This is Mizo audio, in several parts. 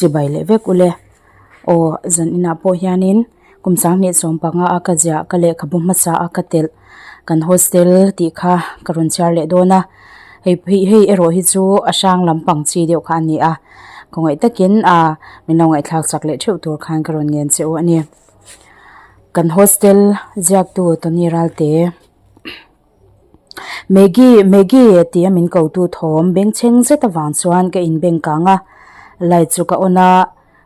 Chibai leh vek ule. Aw zan inah pawh hianin kum sanghnih sawmpanga a ka ziah ka lehkhabu hmasa a ka telh kan hostel tih kha ka rawn chhiar leh dawn a hei hei hei erawh hi chu a hrang lampang chi deuh kha a ni a khawngaih takin ah min lo ngaihthlak chak leh theuh tur khan ka rawn ngen che u a ni kan hostel ziaktu Tony Ralte. Maggie, Maggie tia min ko tu thawm bengchheng zet avang chuan ka inbeng kang a, light chu ka on a,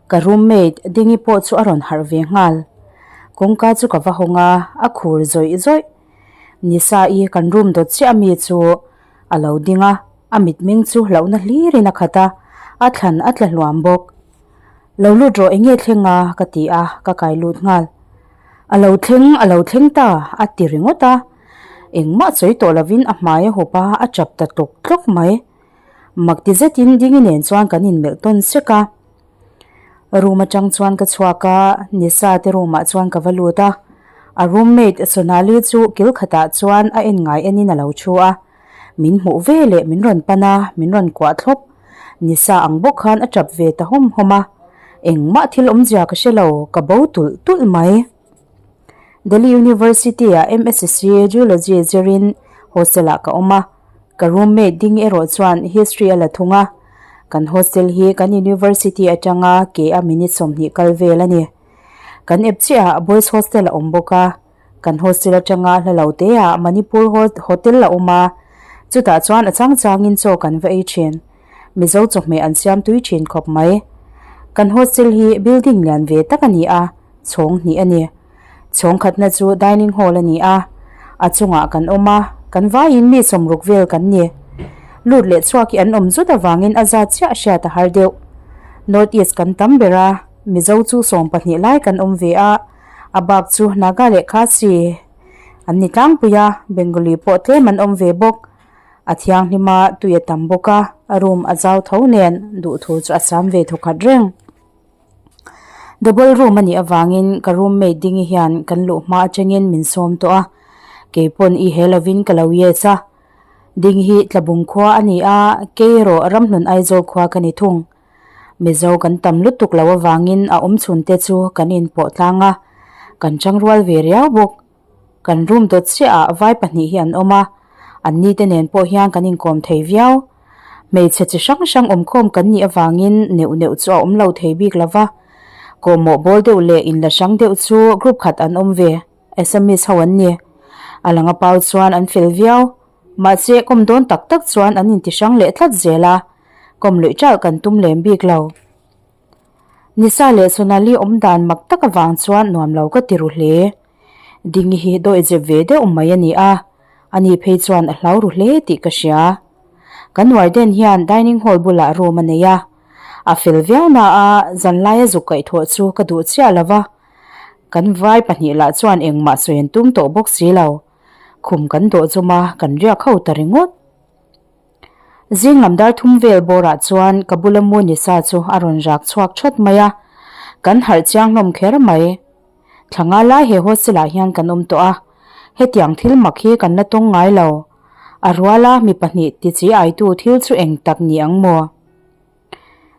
ka roommate Dingi pawh chu a rawn harh ve nghal. Kawngka chu ka va hawng a, a khur zawih zawih. Nisa-i kan room dawt chiah ami chu a lo ding a, a mitmeng chu hlauhna hlirin a khat a, a thlan a tla hluam bawk. Lo lut rawh enge thleng a? ka ti a, ka kai lut nghal. A lo thleng, a lo thleng ta, a ti ringawt a. Engmah sawi tawh lovin a hmai a hup a, a chap ta tlawk tlawk mai. Mak ti zetin Dingi nen chuan kan inmelh tawn sek a. Room atang chuan ka chhuak a, Nisa te room ah chuan ka va lut a. A roommate Sonali chu kil khatah chuan a en ngai enin a lo thu a. Min hmuh ve leh min rawn pan a, min rawn kuah thlawp. Nisa ang bawk khan a tap ve ta hawm hawm a, engmah thil awmzia ka hre lo, ka bo tulh tulh mai. Delhi University-ah MSc Zoology zirin hostel-ah ka awm a, ka roommate ding erawh chuan History a la thung a, kan hostel hi kan university atanga ke a minute 20 kal vel a ni. Kan ep chiahah boys hostel a awm bawk a. Kan hostel atanga hla lo te ah Manipur hotel a awm a, chutah chuan a chang changin chaw kan va ei thin. Mizo chawhmeh an siam tui thin khawp mai. Kan hostel hi building lian ve tak a ni a, chhawng hnih a ni. Chhawng khatna chu dining hall a ni a, a chungah kan awm a, kan vaiin mi sawmruk vel kan ni. Lut leh chhuak hi an awm zut avangin a zat chiah hriat a har deuh. North East kan tam ber a, Mizo chu 12 lai kan awm ve a, A bak chu Naga leh Khasi an ni tlangpui a, Bengali pawh tlem an awm ve bawk. A thianghlim a, tui a tam bawk a, a room a zau tho nen duhthu chu a sam ve thawkhat reng. Double room a nih avangin ka roommate Dingi hian kan luh hma atangin min sawm tawh a, keipawn i he lovin ka lo yes a. Dingi hi Tlabung khua a ni a, kei erawh Ramhlun Aizawl khua ka ni thung. Mizo kan tam lutuk lo avangin a awm chhun te chu kan inpawh tlang a, kan changrual ve riau bawk. Kan room dawt chiahah vai pahnih hi an awm a, an ni te nen pawh hian kan inkawm thei viau. Hmeichhe chi hrang hrang awmkhawm kan nih avangin neuh neuh chu a awm lo thei bik lo va, kawhmawh bawl deuh leh inla hrang deuh chu group khat an awm ve, Assamese ho an ni. A lang a pau chuan an fel viau. Mahse kawm dawn tak tak chuan an inti hrang leh tlat zel a, kawm luih ṭalh kan tum lem bik lo. Nisa leh Sonali awm dan mak tak avang chuan nuam lo ka ti ru hle. Dingi hi dawih zep ve deuh mai a ni a, ani phei chuan a hlau ru hle tih ka hria. Kan warden hian dining hall bulah room a nei a, a fel viau na a, zanlaia zuk kaihthawh chu ka duh chiah lo va, kan vai pahnih lah chuan engmah sawi an tum tawh bawk si lo. Khum kan dawh zum a, kan riak ho ta ringawt. Zing lam dar thum vel bawrah chuan ka bula mu Nisa chu a rawn rak chhuak thawt mai a, kan harh chiang hlawm kher mai. Thla nga lai he hostel ah hian kan awm tawh a, hetiang thil mak hi kan la tawng ngai lo. A ruala mi pahnih ti chi aitu thil chu eng tak ni ang maw?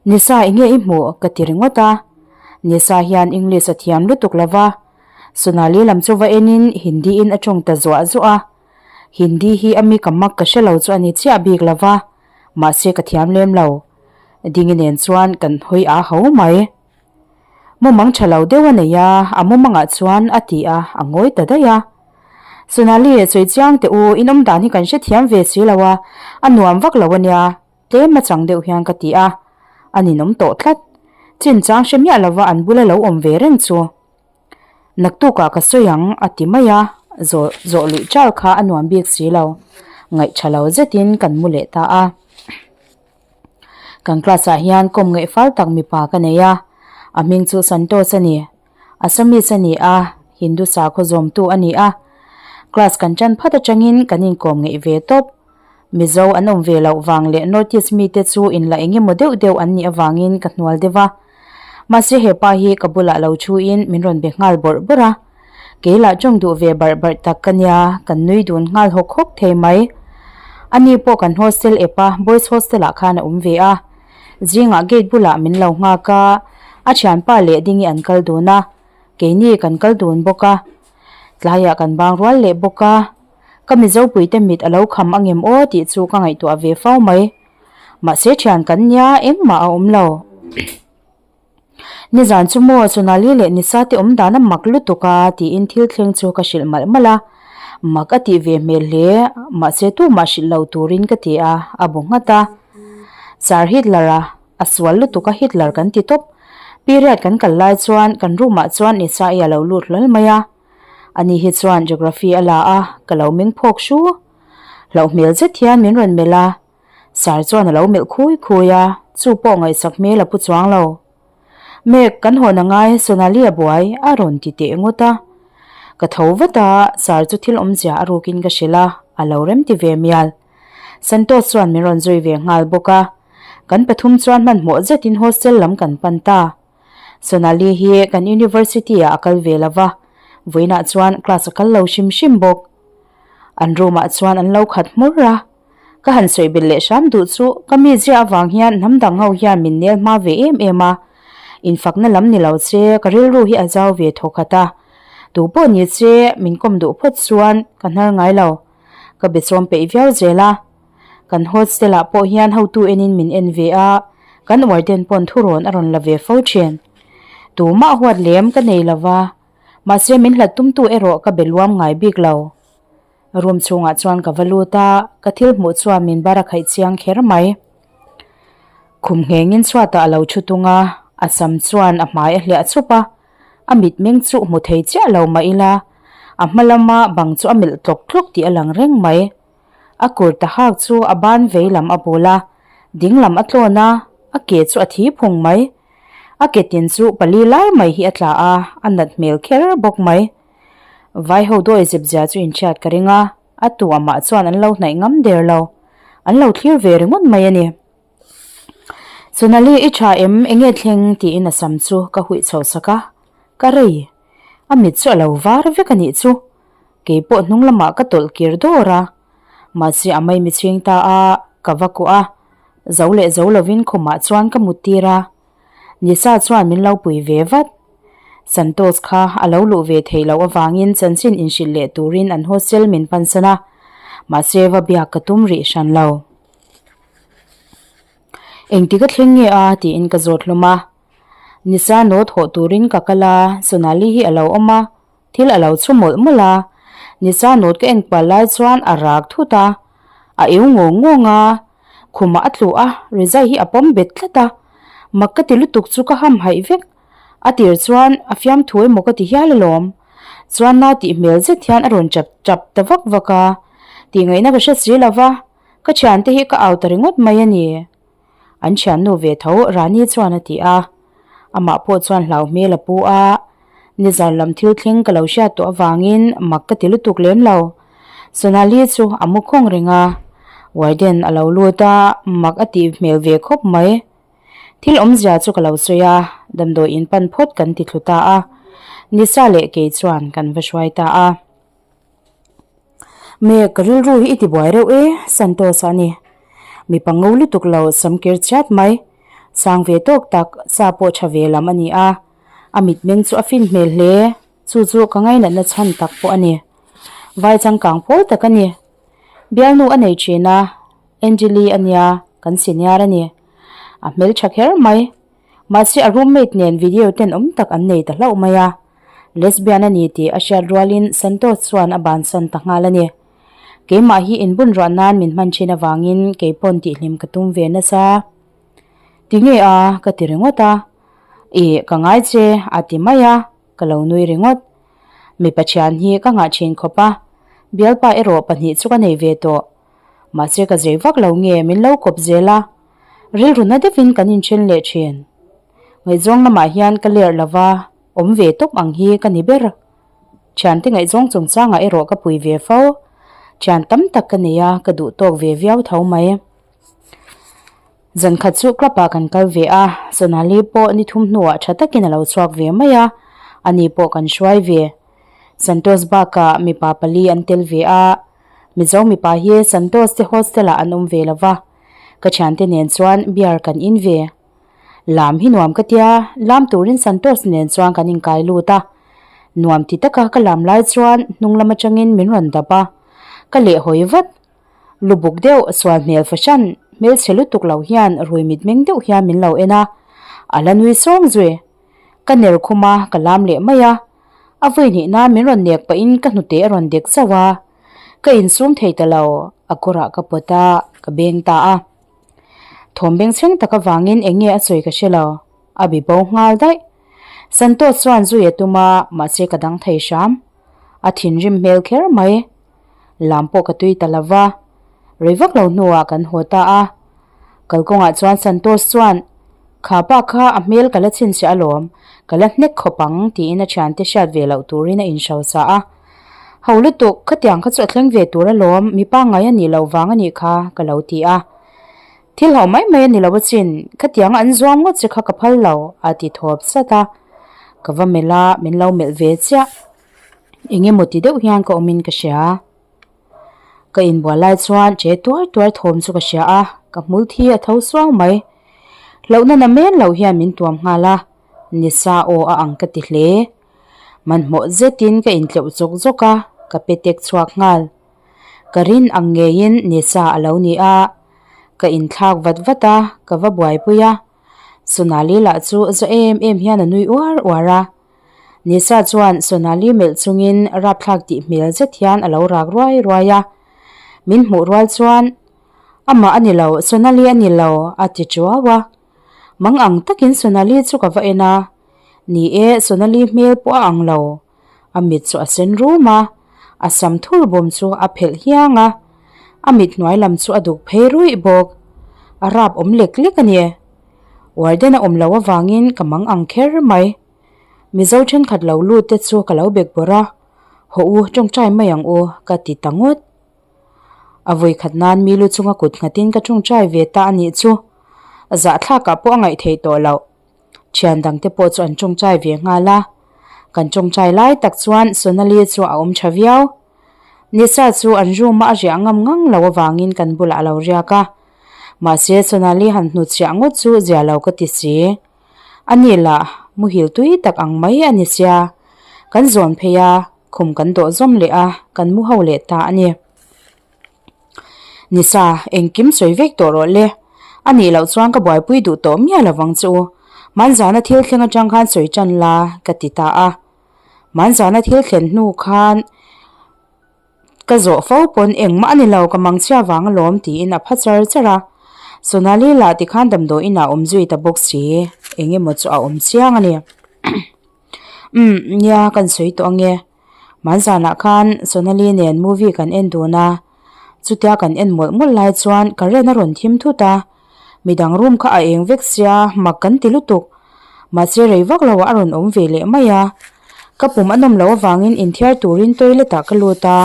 Nisa enge i hmuh? ka ti ringawt a. Nisa hian English a thiam lutuk lo va, Sonali lam chu va enin Hindi in a tawng ta zuah zuah a. Hindi hi a mi ka mak ka hre lo chu a ni chiah bik lo va, mahse ka thiam lem lo. Dingi nen chuan kan hawi a ho mai. Mumang tha lo deuh a nei a, a mumangah chuan a ti a, a ngawi ta daih a. Sonali, sawi chiang teh u, in awmdan hi kan hrethiam ve si lo a, a nuam vak lo a nia. Tlem a chang deuh hian ka ti a, a ninawm tawh tlat. Chinchang hre miah lova an bula lo awm ve reng chu. Naktukah ka sawi ang a ti mai a, zawh zawh luih chal kha a nuam bik si lo. Ngaih tha lo zetin kan mu leh ta a. Kan class ah hian kawm ngaih fal tak mipa ka nei a, a hming chu Santosh a ni. Assamese a ni a, Hindu sakhaw zawmtu a ni a. Class kan tan phat atangin kan inkawm ngeih ve tawp. Mizo an awm ve loh vang leh North East mite chu inla eng emaw deuh deuh an nih avangin ka hnual deuh a. Mahse he pa hi ka bulah lo thuin min rawn be nghal bawrh bawrh a. Kei lah tawng duh ve barh barh tak ka nia, kan nui dun nghal hawk hawk thei mai. Ani pawh kan hostel ep a, boys hostel ah khan a awm ve a. Zingah gate bulah min lo nghak a, a thianpa leh Dingi an kal dun a, keini kan kal dun bawk a. Tlaiah kan bang rual leh bawk a, ka Mizopuite mit a lo kham angem aw tih chu ka ngaihtuah ve fo mai. Mahse thian kan nia engmah a awm lo. Nizan chu maw Sonali leh Nisa te awm dan a mak lutuk a tiin thil thleng chu ka hrilh malh malh a, mak a tih ve hmel hle, mahse tumah hrilh lo turin ka ti a, a bu nghat a. Sir Hitler a, a sual lutuk a Hitler kan ti tawp. Period kan kal lai chuan kan room ah chuan Nisa i a lo lut hlawl mai a, ani hi chuan Geography a la a, ka lo meng phawk hru. Hlauh hmel zet hian min rawn melh a. Sir chuan a lo melh khui khui a, chu pawh ngaihsak hmel a pu chuang lo. Mek, kan hawn a ngai, Sonali a buai, a rawn ti teh ngawt a. Ka tho vat a, Sir chu thil awmzia a rukin ka hrilh a, a lo rem ti ve mial. Santosh chuan min rawn zui ve nghal bawk a. Kan pathum chuan hmanhmawh zetin hostel lam kan pan ta. Sonali hi kan university ah a kal ve lo va, vawiinah chuan class a kal lo hrim hrim bawk. An room ah chuan an lo khat hmur a. Ka han sawi belh leh hram duh chu ka mi ziah avang hian hnam dang ho hian min nel hma ve em em a, infakna lam ni lo che ka rilru hi a zau ve thaw khat a, tu pawh ni che min kawm duh phawt chuan ka hnar ngai lo, ka be chawm peih viau zel a. Kan hostel ah pawh hian hotu enin min en ve a, kan warden pawn thurawn a rawn la ve fo thin. Tumah huat lem ka nei lo va, mahse min hlat tumtu erawh ka be luam ngai bik lo. Room chhungah chuan ka va lut a, ka thil hmuh chuan min bar a khaih chiang kher mai. Khum nghengin chhuatah a lo thu tung a, a sam chuan a hmai a hliah chhup a, a mitmeng chu hmu thei chiah lo mah ila, a hma lama bang chu a melh tlawk tlawk tih a lang reng mai. A kurta hak chu a ban vei lam a bul a, ding lam a tlawn a, a ke chu a thi phung mai. A ke tin chu pali lai mai hi a tla a, a nat hmel kher bawk mai. Vai ho dawi zep zia chu inhriat ka ring a, a tu amah chuan an lo hnaih ngam der lo. An lo thlir ve ringawt mai a ni. Sonali i tha em enge thleng tiin a sam chu ka huih chho sak a, ka rei. A mit chu a lo var vek a nih chu. Kei pawh hnung lamah ka tawlh kir dawr a. Mahse a mai mi chhing ta a, ka va kuah a. Zo leh zo lovin khumah chuan ka mut tir a. Nisa chuan min lo pui ve vat. Santosh kha a lo luh ve theih loh avangin chanchin inhrilh leh turin an hostel min pansan a, mahse va biak ka tum rih hran lo. Engtik a thleng nge a? tiin ka zawt hlawm a. Nisa note hawh turin ka kal a, Sonali hi a lo awm a, Thil a lo chhu mawlh mawlh a, Nisa note ka en kual lai chuan a rak thut a, a eu ngawng ngawng a, khumah a tlu a, rizai hi a pawm bet tlat a, mak ka ti lutuk chu ka ham haih vek, a tir chuan a fiamthu emaw ka ti hial alawm, chuan nau tih hmel zet hian a rawn chap chap ta vak vak a, tih ngaihna ka hre si lo va, ka thiante hi ka au ta ringawt mai a ni. An thiannu ve tho Rani chuan a ti a, amah pawh chuan hlau hmel a pu a, nizar lam thil thleng ka lo hriat tawh avangin mak ka ti lutuk lem lo. Sonali chu a mu khawng reng a, warden a lo lut a, mak a tih hmel ve khawp mai. Thil awmzia chu ka lo sawi a, damdawi in pan phawt kan ti thlu ta a, Nisa leh kei chuan kan va hruai ta a. Me ka rilru hi i ti buai reuh e, Santos a ni. Mipa ngo lutuk lo sam kir chiat mai. Sang ve tawk tak, sa pawh tha ve lam a ni a. A mitmeng chu a fin hmel hle, chu chu ka ngainatna chhan tak pawh a ni. Vai changkang pawl tak a ni. Bialnu a nei thin a, Angeli a nia, kan senior a ni. A hmeltha kher mai. Mahse a roommate nen video tenawm tak an nei ta hlauh mai a, lesbian a ni tih a hriat rualin Santosh chuan a bansan ta nghal a ni. Keimah hi inbun ruah nan min hman thin avangin keipawn tihhlim ka tum ve nasa. Ti nge a? ka ti ringawt a. Ih, ka ngai che a ti mai a, ka lo nui ringawt. Mipa thian hi ka ngah thin khawp a, bialpa erawh pahnih chu ka nei ve tawh. Mahse ka zei vak lo nge min lo kawp zel a. Rilru na deuhin kan inthen leh thin. Ngaihzawng lamah hian ka lerh lova, awm ve tawp ang hi ka ni ber. Thiante ngaihzawng chungchangah erawh ka pui ve fo. Thian tam tak ka nei a, ka duh tawk ve viau tho mai. Zan khat chu club ah kan kal ve a, Sonali pawh ni thum hnuah tha takin a lo chhuak ve mai a, ani pawh kan hruai ve. Santosh bakah mipa pali an tel ve a, Mizo mipa hi Santosh te hostel ah an awm ve lova. Ka thiante nen chuan beer kan in ve. Lam hi nuam ka tia, lam turin Santosh nen chuan kan inkai lut a. Nuam ti taka ka lam lai chuan hnung lam atangin min rawn dap a, ka lehhawi vat. Lubuk deuh sual hmel fahran hmelchhe lutuk lo hian rui mitmeng deuh hian min lo en a, a la nui sawng zui. Ka ner khum a, ka lam leh mai a. A vawi hnih nan min rawn nek pahin ka hnute a rawn dek zauh a, ka insum thei ta lo, a kawrah ka pawt a, ka beng ta a. Thawm bengchheng tak avangin eng nge a sawi ka hre lo, a bi bo nghal daih. Santosh chuan zui a tum a, mahse ka dang thei hram. A thinrim hmel kher mai. Lam pawh ka tui ta lo va, rei vak lo hnuah kan haw ta a. Kalkawngah chuan Santosh chuan, Kha pa kha a hmel ka la chhinchhiah alawm, ka la hnek khawp ang, tiin a thiante hriat ve loh turin a inhrosa a. Ho lutuk, khatiang kha chu a thleng ve tur alawm, mi pangngai a nih loh vang a nih kha, ka lo ti a. Thil ho mai mai a ni lo achin, khatianga an zuam ngawt che kha ka phal lo, a ti thawp sat a. Ka va melh a, min lo melh ve chiah. Eng emaw ti deuh hian ka awmin ka hria. Ka inbual lai chuan che tuar tuar thawm chu ka hria a, ka hmul thi a tho suang mai. Hlauhna na men loh hian min tuam nghal a, nisa aw a ang ka ti hle. Hmanhmawh zetin ka intleuh zawk zawk a, ka pe tek chhuak nghal. Ka rin ang ngeiin nisa a lo ni a, ka inthlak vat vat a, ka va buaipui a. Sonali lah chu za em em hian a nui uar uar a. Nisa chuan Sonali melh chungin rapthlak tih hmel zet hian a lo rak ruai ruai a. Min hmuh rual chuan, Amah a ni lo, Sonali a ni lo, a ti chuau a. Mang ang takin Sonali chu ka va en a. Ni e, Sonali hmel pawh a ang lo. A mit chu a sen rum a, a sam thur bawm chu a phelh hiang a. A mit hnuai lam chu a duk phei ruih bawk. A rap awm lek lek a ni. Warden a awm loh avangin ka mang ang kher mai. Mizo thenkhat lo lut te chu ka lo bek bawrh a, Hawh u, tawngtai mai ang u, ka ti ta ngawt. A vawi khat nan mi lu chunga kut nghatin ka tawngtai ve ta a nih chu. Zahthlakah pawh a ngaih theih tawh loh. Thian dangte pawh chu an tawngtai ve nghal a. Kan tawngtai lai tak chuan Sonali chu a awm tha viau. Nisa chu an room a a riah ngam ngang lo avangin kan bulah a lo riak a. Mahse Sonali han hnutchhiah ngawt chu zia lo ka ti si. A ni lah muhil tui tak ang mai a ni sia. Kan zawn phei a, khum kan dawh zawm leh a, kan mu ho leh ta a ni. Nisa, engkim sawi vek tawh rawh le. A nih loh chuan ka buaipui duh tawh miah lovang chu. Hmanzana thil thleng atang khan sawi tan la, ka ti ta a. Hmanzana thil thlen hnu khan ka zawh fo pawn engmah a ni lo, ka mangchhia vang alawm tiin a pha char char a. Sonali lah tikhan damdawi inah awm zui ta bawk si, eng emaw chu a awm chiang a ni. Umm, nia kan sawi tawh ange. Hmanzanah khan Sonali nen movie kan en dun a, chutia kan en mawlh mawlh lai chuan current a rawn thim thut a. Midang room kha a eng vek sia, mak kan ti lutuk. Mahse rei vak lo ah a rawn awm ve leh mai a. Ka pum a nawm loh avangin inthiar turin toilet ah ka lut a.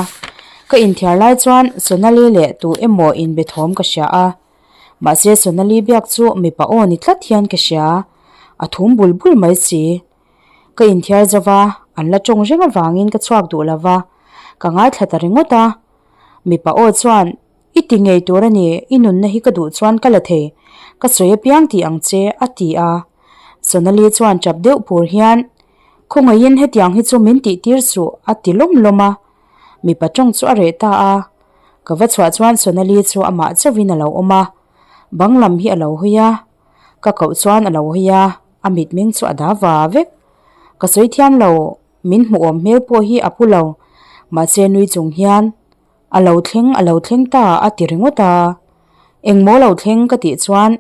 Ka inthiar lai chuan Sonali leh tu emaw inbe thawm ka hria a. Mahse Sonali biak chu mipa aw ni tlat hian ka hria. A thum bul bul mai si. Ka inthiar zo va, an la tawng reng avangin ka chhuak duh lo va. Ka ngaithla ta ringawt a. Mipa aw chuan I ti ngei tur a ni, i nunna hi ka duh chuan ka la thei, ka sawi apiang tih ang che, a ti a. Sonali chuan tap deuh pur hian, Khawngaihin hetiang hi chu min tih tir suh, a ti lawm lawm a. Mipa tawng chu a reh ta a. Ka va chhuah chuan Sonali chu amah chauhin a lo awm a, bang lam hi a lo hawi a. Ka koh chuan a lo hawi a, a mitmeng chu a da va vek. Ka sawi thiam lo, min hmuhawm hmel pawh hi a pu lo, mahse nui chung hian, A lo thleng, a lo thleng ta a ti ringawt a. Engmaw lo thleng ka tih chuan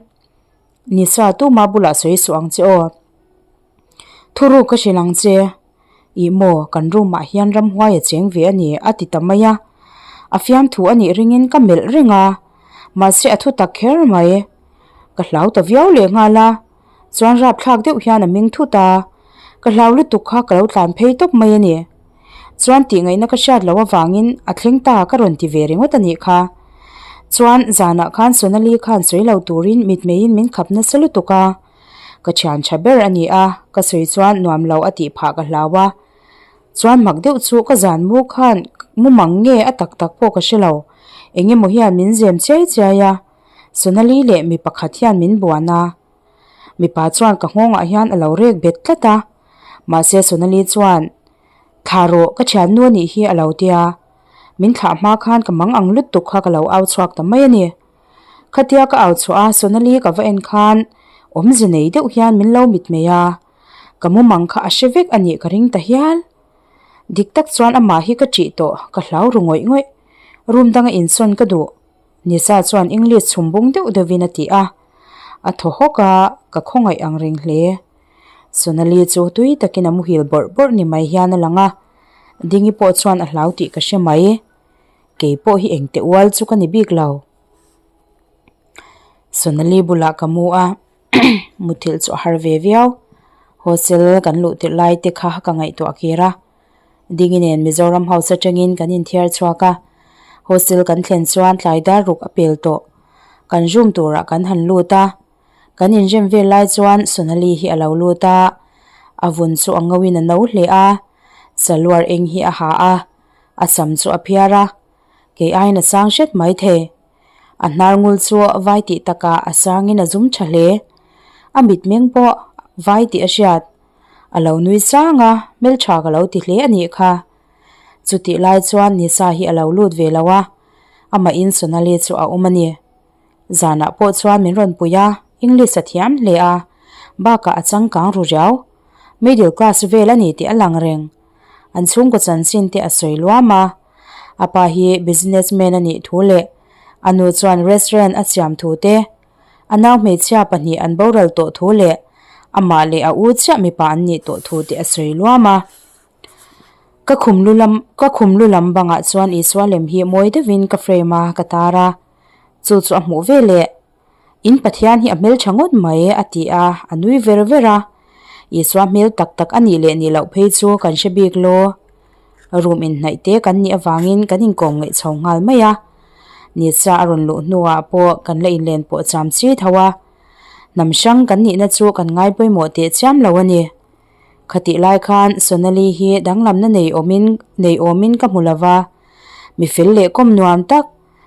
Nisa tuma bulah sawi suh ang che aw. Thuruk ka hrilh ang che. Ih maw, kan room ah hian ramhuai a cheng ve a ni a ti ta mai a. A fiamthu a nih ringin ka melh reng a, mahse a thu tak kher mai. Ka hlau ta viau leh nghal a, chuan rapthlak deuh hian a ming thut a. Ka hlau lutuk kha ka lo tlan phei tawp mai a ni. Chuan tih ngaihna ka hriat loh avangin a thleng ta ka rawn ti ve ringawt a nih kha. Chuan zanah khan Sonali khan sawi lo turin mitmeiin min khap nasa lutuk a. Ka thian tha ber a ni a, ka sawi chuan nuam lo a tih phah ka hlau a. Chuan mak deuh chu ka zan mu khan mu mang nge a tak tak pawh ka hre lo. Eng emaw hian min zem chiai chiai a. Sonali leh mi pakhat hian min buan a. Mipa chuan ka nghawngah hian a lo rek bet tlat a. Mahse Sonali chuan, Thlah rawh, ka thiannu a nih hi a lo tia. Min thlah hma khan ka mang ang lutuk kha ka lo au chhuak ta mai a ni. Khatia ka au chhuah a, Sonali ka va en khan awmze nei deuh hian min lo mitmei a. Ka mumang kha a hre vek a nih ka ring ta hial. Dik tak chuan amah hi ka ṭih tawh, ka hlau ru ngawih ngawih. Room danga insawn ka duh. Nisa chuan English chhum bung deuh deuhin a ti a. A thaw hawk a, ka khawngaih ang reng hle. Sonali chu tui takin a muhil bawrh bawrh ni mai hian a lang a. Dingi pawh chuan a hlau tih ka hre mai. Kei pawh hi engte ual chu ka ni bik lo. Sonali bulah ka mu a. Muthilh chu a har ve viau. Hostel kan luh tirh lai te kha ka ngaihtuah kir a. Dingi nen Mizoram House atangin kan inthiar chhuak a. Hostel kan thlen chuan tlai dar ruk a pel tawh. Kan room turah kan han lut a. Kan inrem vel lai chuan Sonali hi a lo lut a. A vun chu a ngauhin a no hle a. Salwar eng hi a ha a. A sam chu a phiar a. Kei aiin a sang hret maithei. A hnar ngul chu vai tih takah a sangin a zum tha hle. A mitmeng pawh vai tih a hriat. A lo nui sang a, hmeltha ka lo ti hle a nih kha. Chutih lai chuan Nisa hi a lo lut ve lo a, amahin Sonali chu a awm a ni. Zanah pawh chuan min rawn pui a, English a thiam hle a, bakah a changkang ru riau. Middle class vel a ni tih a lang reng. An chhungkaw chanchin te a sawi luam a, a pa hi business man a nih thu leh a nu chuan restaurant a siam thu te, a nau hmeichhia pahnih an boral tawh thu leh amah leh a u chiah mipa an nih tawh thu te a sawi luam a. Ka khum lu lam ka khum lu lam bangah chuan Isua lem hi mawi deuhin ka frame a ka tar a, chu chu a hmuh veleh. In Pathian hi a hmeltha ngawt mai a ti a, a nui ver ver a. Isua hmel tak tak a nih leh nih loh phei chu kan hre bik law. Room inhnaih te kan nih avangin kan inkawm ngaih chho nghal mai a. Nisa a rawn luh hnuah pawh kan la inlen pawh cham chi tho a. Hnam hrang kan nihna chu kan ngai pawimawh teh chiam lo a ni. Khatih lai khan Sonali hi danglamna nei awmin nei awmin ka hmu lova. Mi fel leh kawm nuam tak,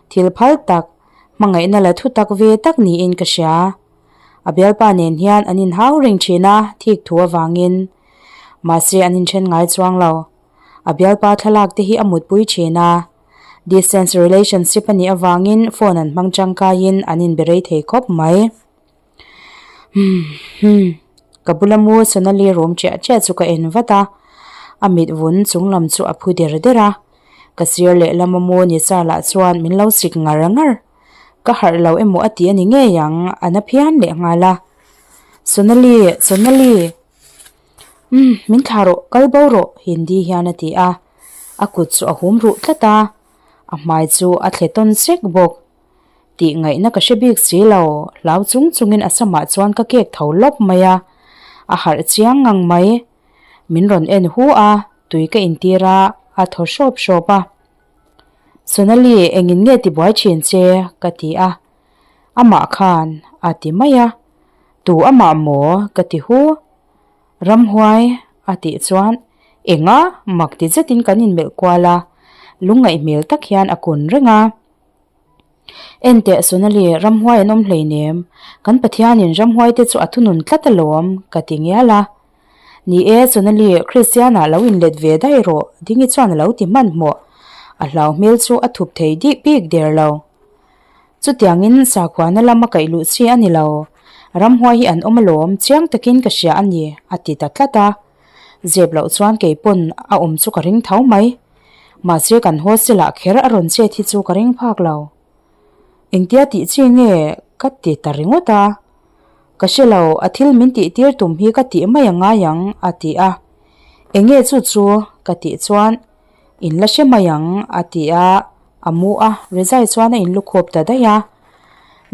thil phal tak, Hmangaihna la thu tak ve tak niin ka hria. A bialpa nen hian an inhau reng thin a, thik thu avangin. Mahse an inthen ngai chuang lo. A bialpa thlalak te hi a mutpui thin a. Distance relationship a nih avangin phone an hmang tangkaiin an inbe rei thei khawp mai. Umm hmm ka bula mu Sonali rum chiah chiah chu ka en vat a, a mit vun chung lam chu a phu der der a, ka sir lehlam a mu ni sa lah chuan min lo sik ngar ngar, ka harh lo emaw a ti a ni ngei ang a na phian leh nghal a, Sonali Sonali umm min thlah rawh kal bo rawh Hindi hian a ti a, a kut chu a hum ruh tlat a, a hmai chu a thle tawn sek bawk. Tih ngaihna ka hre bik si lo, hlau chung chungin a samah chuan ka kek tho lawp mai a, a harh chiang ngang mai. Min rawn en hu a, tui ka intir a, a thaw hrawp hrawp a. Sonali, engin nge tibuai thin che? ka ti a. Amah khan a ti mai a. Tu amah maw? ka ti hu. Ramhuai a tih chuan enga mak ti zetin kan inmelh kual a, lungngaih hmel tak hian a kun reng a. Enteh Sonali, ramhuai an awm hleinem, kan Pathianin ramhuai te chu a thunun tlat alawm, ka ti ngial a. Ni e Sonali, Kristianah lo inlet ve daih rawh, Dingi chuan a lo ti hmanhmawh. A hlau hmel chu a thup thei dik bik der lo. Chutiangin sakhuana lama kaih luh chi a ni lo, ramhuai hi an awm alawm, chiang takin ka hria a ni, a ti ta tlat a. Zep loh chuan kei pawn a awm chu ka ring tho mai. Mahse kan hostel ah kher a rawn chet hi chu ka ring phak lo. Engtia tih chi nge ka ti ta ringawt a. Ka hre lo, a thil min tih tir tum hi ka tih mai a ngai ang a ti a. Enge chu chu ka tih chuan in la hre mai ang a ti a, a mu a, rizai chuan a inlukhawp ta daih a.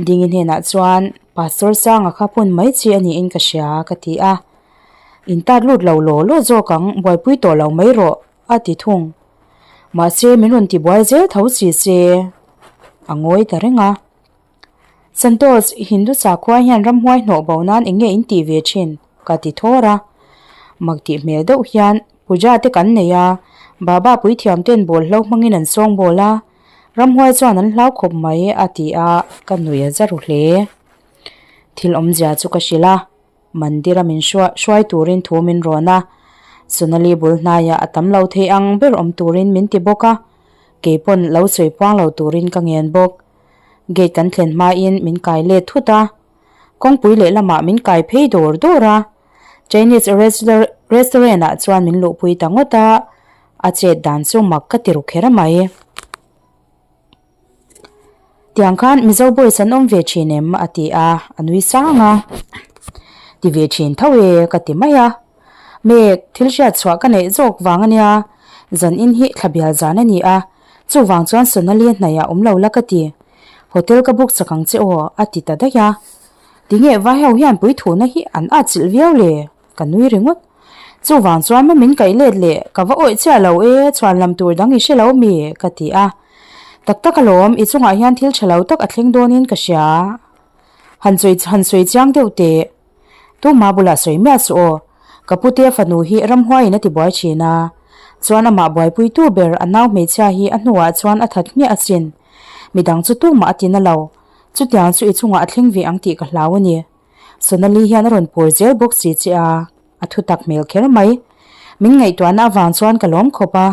Dingi hnenah chuan Pastor Sanga kha phun mai chi a niin ka hria ka ti a. In tat lut lo law law zawk ang, buaipui tawh lo mai rawh. A ti thung. Mahse min rawn tibuai zel tho si se a ngawi ta reng a. Santosh, Hindu sakhua hian ramhuai hnawh bo nan eng nge in tih ve thin? ka ti thawr a. Mak tih hmel deuh hian puja te kan nei a, Baba puithiam ten bawlhlo hmangin an sawng bawl a. Ramhuai chuan an hlau khawp mai a ti a, ka nui a za ru hle. Thil awmzia chu ka hrilh a, Mandira min hruai turin thu min rawn a, Sonali bul hnaiah a tam lo thei ang ber awm turin min ti bawk a, kei pawn lo sawi puang lo turin ka ngen bawk. Gate kan thlen hmain min kai let thut a, kawngpui lehlamah min kai phei dawr dawr a, Chinese restaurant ah chuan min luhpui ta ngawt a, a chet dan chu mak ka ti ru kher mai. Tiang khan Mizo boys an awm ve thin em? a ti a, a nui sang a. Ti ve thin tho e ka ti mai a. Mek, thil hriat chhuah ka neih zawk vang a nia, zan in hi thla bial zan a ni a, chuvang chuan Sonali hnaih ah awm lo la ka ti. Hotel ka book chak ang che aw a ti ta daih a. Tinge vai ho hian puithuna hi an atchilh viau le? Ka nui ringawt. Chuvang chuan maw min kaih let leh ka va awih chiah lo e, chhuan lam tur dang i hre lo mi? ka ti a. Tak tak alawm, i chungah hian thil tha lo tak a thleng dawnin ka hria. Han sawi han sawi chiang deuh teh. Tumah bulah sawi miah suh aw. Ka putea fanu hi ramhuaiin a ti buai thin a. Chuan amah buaipuitu ber a nau hmeichhia hi a hnuah chuan a that hmiah asin. Midang chu tumah a ti na lo. Chutiang chu i chungah a thleng ve ang tih ka hlau a ni. Sonali hian a rawn pur zel bawk si che a, a thu tak hmel kher mai. Min ngaihtuahna avang chuan ka lawm khawp a.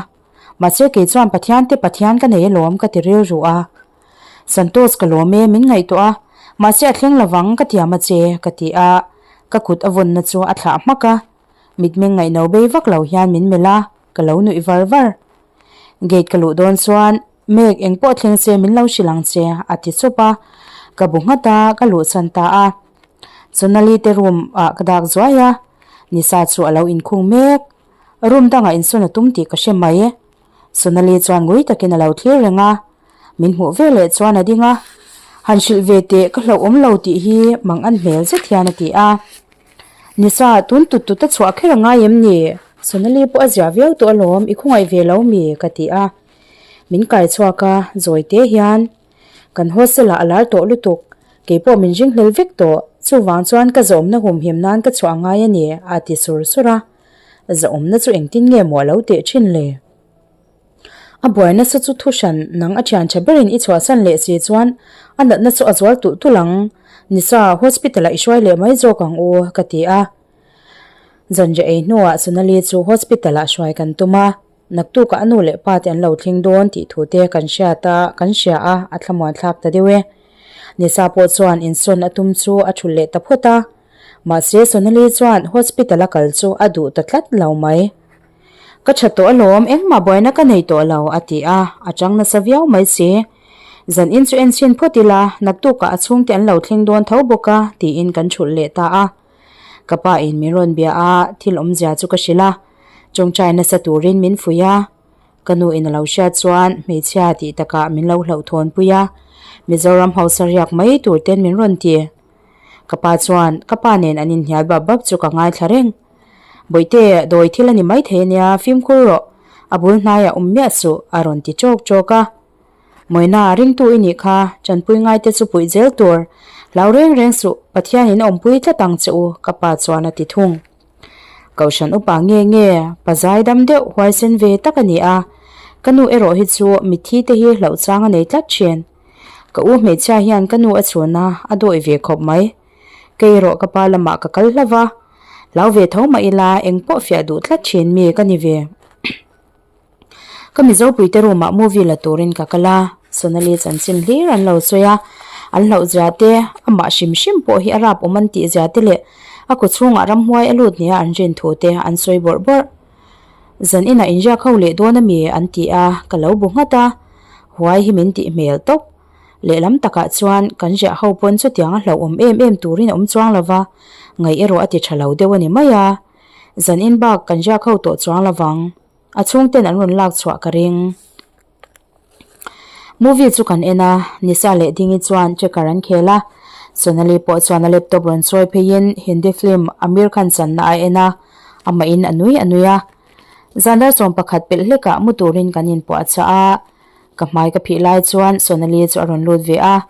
Mahse kei chuan Pathian te Pathian ka nei alawm ka ti rilru a. Santosh ka lawm e min ngaihtuah a, mahse a thleng lovang ka tiam a che ka ti a, ka kut a vawnna chu a thlah hmak a. Mitmeng ngaihno bei vak lo hian min melh a, ka lo nuih var var. Gate ka luh dawn chuan Mek eng pawh thleng se min lo hrilh ang che a ti chup a, ka bu nghat a, ka luhchhan ta a. Sonali te room ah ka dak zuai a, Nisa chu a lo inkhung mek. Room dangah insawn a tum tih ka hre mai. Sonali chuan ngui takin a lo thlir reng a, min hmuh ve leh chuan a ding a, Han hrilh ve teh ka hlauhawm lo tih hi mang an hmel zet hian a ti a. Nisa, tun tut tut a chhuah kher a ngai em ni? Sonali pawh a zia viau tawh alawm, i khawngaih ve lo mi? ka ti a. Min kai chhuak a, zawi te hian kan hostel ah a lar tawh lutuk, keipawh min ring hlel vek tawh, chuvang chuan ka zawmna humhim nan ka chhuah ngai a ni a ti sur sur a, zawmna chu engtin nge maw a lo teh thin le? A buai nasa chu thu hran nang a thian tha berin i chhuahsan leh si chuan a natna chu a zual tulh tulh ang, Nisa hospital ah i hruai leh mai zawk ang u ka ti a. Zanriah ei hnuah Sonali chu hospital ah hruai kan tum a. Naktukah a nu leh pa te an lo thleng dawn tih thu te kan hriat a, kan hria a, a thlamuan thlak ta deuh e. Nisa pawh chuan insawn a tum chu a thulh leh ta phawt a. Mahse Sonali chuan hospital a kal chu a duh ta tlat lo mai. Ka tha tawh alawm, engmah buaina ka nei tawh lo a ti a, a chang nasa viau mai si. Zan in chu en chhin phawt ila, naktukah a chhungte an lo thleng dawn tho bawk a tiin kan thulh leh ta a. Ka pa in min rawn bia a, thil awmzia chu ka hrilh a. Tawngtai nasa turin min fuih a, ka nu in a lo hriat chuan hmeichhia tih takah min lo hlauhthawn pui a, Mizoram hausa riak mai tur ten min rawn ti. Ka pa chuan ka pa nen an inhnial bap bap chu ka ngaithla reng. Bawihte, dawi thil a ni maithei ania, fimkhur rawh, a bul hnaiah awm miah suh a rawn ti chawk chawk a. Mawina, ringtu i nih kha, tanpui ngaite chu puih zel tur, hlau reng reng suh, Pathianin a awmpui tlat ang che u, ka pa chuan a ti thung. Kohhran upa nge nge, pa zai dam deuh huaisen ve tak a ni a, ka nu erawh hi chu mitthi te hi hlauh chang a nei tlat thin. Ka u hmeichhia hian ka nu a chhun a, a dawih ve khawp mai. Kei erawh ka pa lamah ka kal hlauh va, hlau ve tho mah ila engpawh fiah duh tlat thin mi ka ni ve. Ka Mizo puite room ah movie la turin ka kal a, Sonali chanchin hlir an lo sawi a, an hlauh zia te, amah hrim hrim pawh hi a rap awm an tih zia te leh a kaw chhungah ramhuai a lut nia an rin thu te an sawi bawrh bawrh. Zan inah inriak ho leh dawn ami an ti a, ka lo bu nghat a, huai hi min tih hmel tawp. Lehlam takah chuan kan riah ho pawn chutiang a hlauhawm em em turin a awm chuang lova, ngaih erawh a ti tha lo deuh a ni mai a. Zan in bak kan riak ho tawh chuang lovang. A chhungten an rawn lak chhuah ka ring. Movie chu kan en a, Nisa leh Dingi chuan checker an khel a. Sonali pawh chuan a laptop rawn sawi pheiin Hindi film Aamir Khan channa a en a, amah in a nui a nui a. Zan dar 11 pelh hlekah mu turin kan inpuahchah a, ka hmai ka phih lai chuan Sonali chu a rawn lut ve a.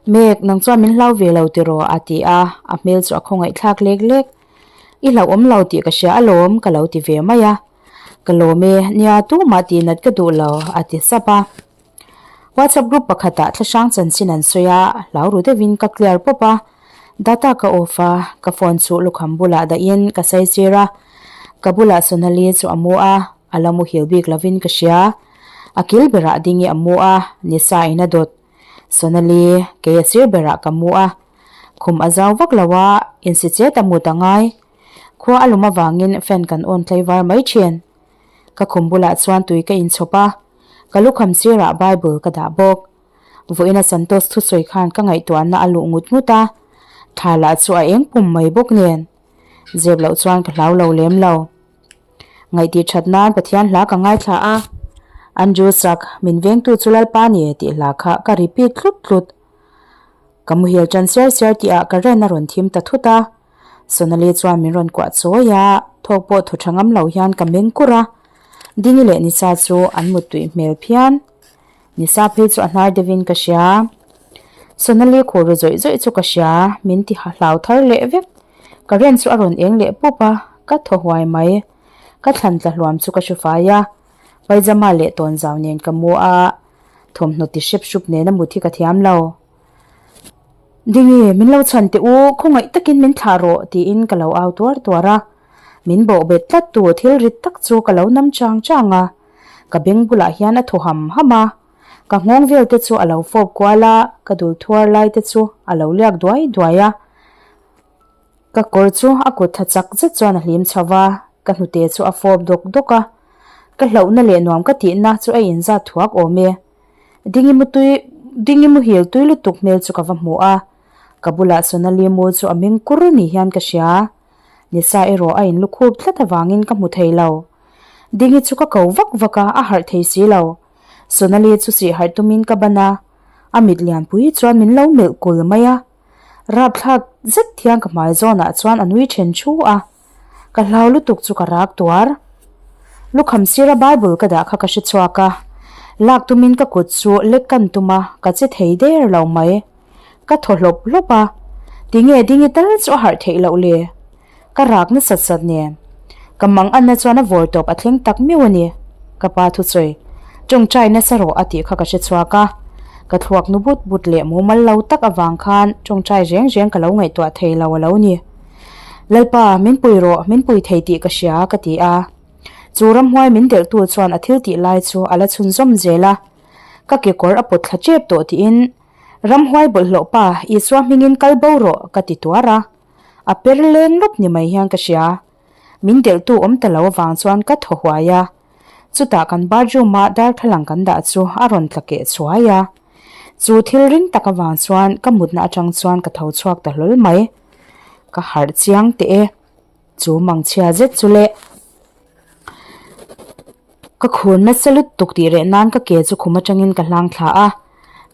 Mek, nang chuan min hlau ve lo tiraw? a ti a, a hmel chu a khawngaihthlak lek lek. I hlauhawm lo tih ka hria alawm ka lo ti ve mai a. Ka lawm e, nia tumah tih nat ka duh lo a ti sap a. WhatsApp group pakhatah thlahrang chanchin an sawi a, hlau ru deuhin ka clear pawp a. Data ka off a, ka phone chu lukham bulah dahin ka saisir a. Ka bulah Sonali chu a mu a, a la muhil bik lovin ka hria. A kil berah ding i a mu a, nisa in a dawt. Sonali, kei a sir berah ka mu a. Khum a zau vak lo a, insi chet a mut a ngai. Khua a lum avangin fan kan on tlaivar mai thin. Ka khum bulah chuan tui ka inchhawp a, ka lukham sirah Bible ka dah bawk. Vawiina Santosh thusawi khan ka ngaihtuahna a luh ngut ngut a, thla lah chu a eng pum mai bawk nen. Zep loh chuan ka hlau lo lem lo. Ngaihtih that nan Pathian hla ka ngaithla a, Andrew sak, min vengtu chu Lalpa ni tih hla kha ka repeat tlut tlut. Ka muhil tan siar siar tihah current a rawn thim ta thut a, Sonali chuan min rawn kuah chawi a, thawk pawh thaw tha ngam lo hian ka meng kur a. Dingi leh Nisa chu an muttuih hmel phian. Nisa phei chu a hnar deuhin ka hria. Sonali khur ru zawih zawih chu ka hria, min ti hlau thar leh vek. Current chu a rawn eng leh pup a, ka thaw huai mai. Ka thlan tla hluam chu ka hru fai a, paijama leh tawnzau nen ka mu a, thawmhnaw ti hrep hrup nena mut hi ka thiam lo. Dingi, min lo chhan teh u, khawngaih takin min thlah rawh tiin ka lo au tuar tuar a. Min bawh bet tlat tu thil rit tak chu ka lo nam chang chang a. Ka beng bulah hian a thaw ham ham a. Ka nghawng vel te chu a lo fawp kual a, ka dul thuar lai te chu a lo liak duai duai a. Ka kawr chu a kut tha chak zet chuan a hlim chho va, ka hnute chu a fawp dawk dawk a. Ka hlauhna leh nuam ka tihna chu a inzat thuak awm e. Dingi mutui Dingi muhil tui lutuk hmel chu ka va hmu a, ka bulah Sonali mu chu a meng kur ni hian ka hria. Nisa erawh a inlukhup tlat avangin ka hmu thei lo. Dingi chu ka ko vak vak a, a harh thei si lo. Sonali chu sih harh tumin ka ban a, a mit lianpui chuan min lo melh kul mai a. Rapthlak zet hian ka hmai zawnah chuan a nui then thu a, ka hlau lutuk chu ka rak tuar. Lukham sira Bible ka dah kha ka hre chhuak a, lak tumin ka kut chu lek kan tum a, ka che thei der lo mai. Ka thaw hlawp hlawp a, tinge dingi tal chu a harh theih loh le? Ka rak nasat sat nen. Ka mang anna chuan a vawr tawp a thleng tak miau a ni. Ka pa thusawi, Tawngtai nasa rawh a tih kha ka hre chhuak a. Ka thluak nu but but leh mumal lo tak avang khan tawngtai reng reng ka lo ngaihtuah thei lo a lo ni. Lalpa, min pui rawh, min pui thei tih ka hria, ka ti a. Chu ramhuai min delhtu chuan a thil tih lai chu a la chhunzawm zel a. Ka kekawr a pawt thla tep tawh tiin, Ramhuai bawlhhlawh pa, Isua hmingin kal bo rawh, ka ti tuar a. A per leng lawp ni mai hian ka hria. Min delhtu awm ta lo avang chuan ka thaw huai a. Chutah kan bathroom a darthlalang kan dah chu a rawn tla keh chhuai a. Chu thil ring tak avang chuan ka mutna atang chuan ka tho chhuak ta hlawl mai. Ka harh chiang teh e. Chu mangchhia zet chu le. Ka khur nasa lutuk tih reh nan ka ke chu khum atangin ka hlang thla a.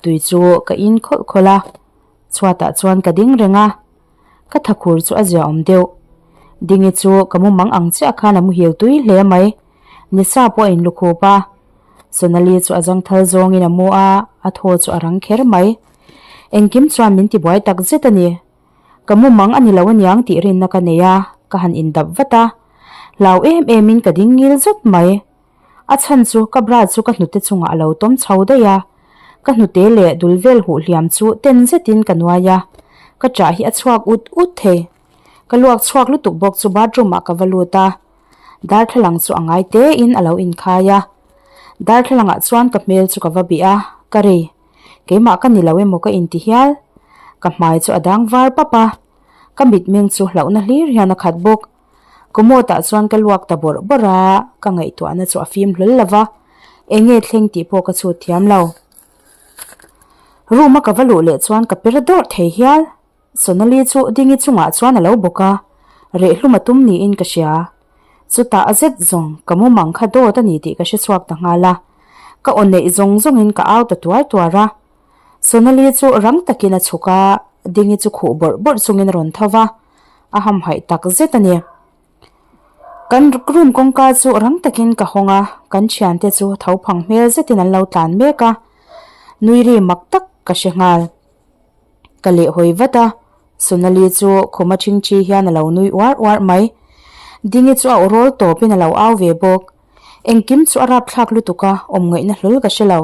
Tui chu ka in khawlh khawlh a. Chhuatah chuan ka ding reng a, ka thakhur chu a ziaawm deuh. Dingi chu ka mumang ang chiah khan a muhil tui hle mai. Nisa pawh a inlukhup a, Sonali chu a zangthal zawngin a mu a, a thaw chu a rang kher mai. Engkim chuan min tibuai tak zet a ni. Ka mumang a ni lo aniang tih rinna ka nei a, ka han indap vat a. Hlau em emin ka ding ngil zut mai. A chhan chu ka bra chu ka hnute chungah a lo tawm chho daih a, ka hnute leh dul vel huh hliam chu ten zetin ka nuai a, ka ṭah hi a chhuak ut ut thei. Ka luak chhuak lutuk bawk chu bathroom ah ka va lut a, darthlalang chu a ngai tein a lo inkhai a. Darthlalang ah chuan ka hmel chu ka va bih a, ka rei. Keimah ka ni lo emaw ka inti hial. Ka hmai chu a dang var pap a, ka mitmeng chu hlauhna hlir hian a khat bawk. Commode ah chuan ka luak ta bawrh bawrh a, ka ngaihtuahna chu a fim hlawl lo va, eng nge thleng tih pawh ka chhut thiam lo. Room a ka va luh leh chuan ka per dawrh thei hial. Sonali chu Dingi chungah chuan a lo bawk a, reh hlum a tum niin ka hria. Chutah a zet zawng ka mumang kha dawt a ni tih ka hre chhuak ta nghal a, ka aw neih zawng zawngin ka au ta tuar tuar a. Sonali chu rang takin a chhuk a, Dingi chu khuh bawrh bawrh chungin a rawn tho va. a hamhaih tak zet a ni. Kan room kawngka chu rang takin ka hawng a, kan thiante chu tho phang hmel zetin an lo tlan mek a, nui ri mak tak ka hre nghal. Ka lehhawi vat a, Sonali chu khuma thingthi hian a lo nui uar uar mai. Dingi chu a aw rawl tawpin a lo au ve bawk. Engkim chu a rapthlak lutuk a, awm ngaihna hlawl ka hre lo.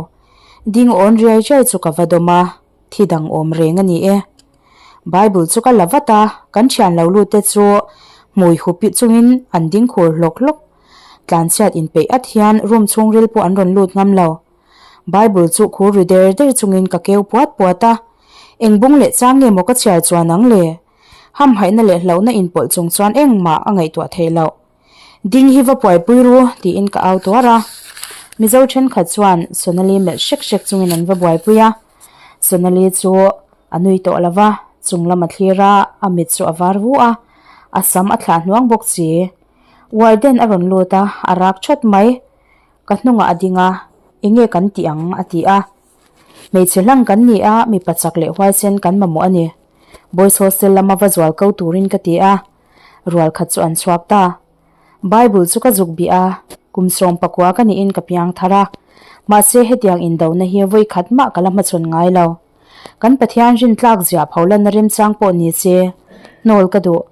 Ding awn riai riai chu ka va dawm a, thi dang awm reng a ni e. Bible chu ka la vat a, kan thian lo lut te chu hmui hup chungin an ding khur hlawk hlawk. Tlanchhiat inpeih at hian room chhungril pawh an rawn lut ngam lo. Bible chu khur ri der der chungin ka keu puat puat a, eng bung leh chang nge maw ka chhiar chuan ang le? Hamhaihna leh hlauhna inpawlh chung chuan engmah a ngaihtuah theih loh. Ding hi va puaipui ru tiin ka au tuar a. Mizo thenkhat chuan Sonali melh hrek hrek chungin an va buaipui a. Sonali chu a nui tawh lo va, chung lam a thlir a, a mit chu a var vu a, a sam a thlah hnuang bawk si. Warden a rawn lut a, a rak thawt mai. Ka hnungah a ding a, Enge kan tih ang? a ti a. Hmeichhe hlang kan ni a, mipa chak leh huaisen kan mamawh a ni. Boys hostel lama va zual ko turin ka ti a. Rual khat chu an chhuak ta. Bible chu ka zuk bih a, kum 19 ka niin ka piang thar a. Mahse hetiang indona hi vawi khat mah ka la hmachhawn ngai lo. Kan Pathian rintlak ziah pholanna remchang pawh ni se, hnawl ka duh.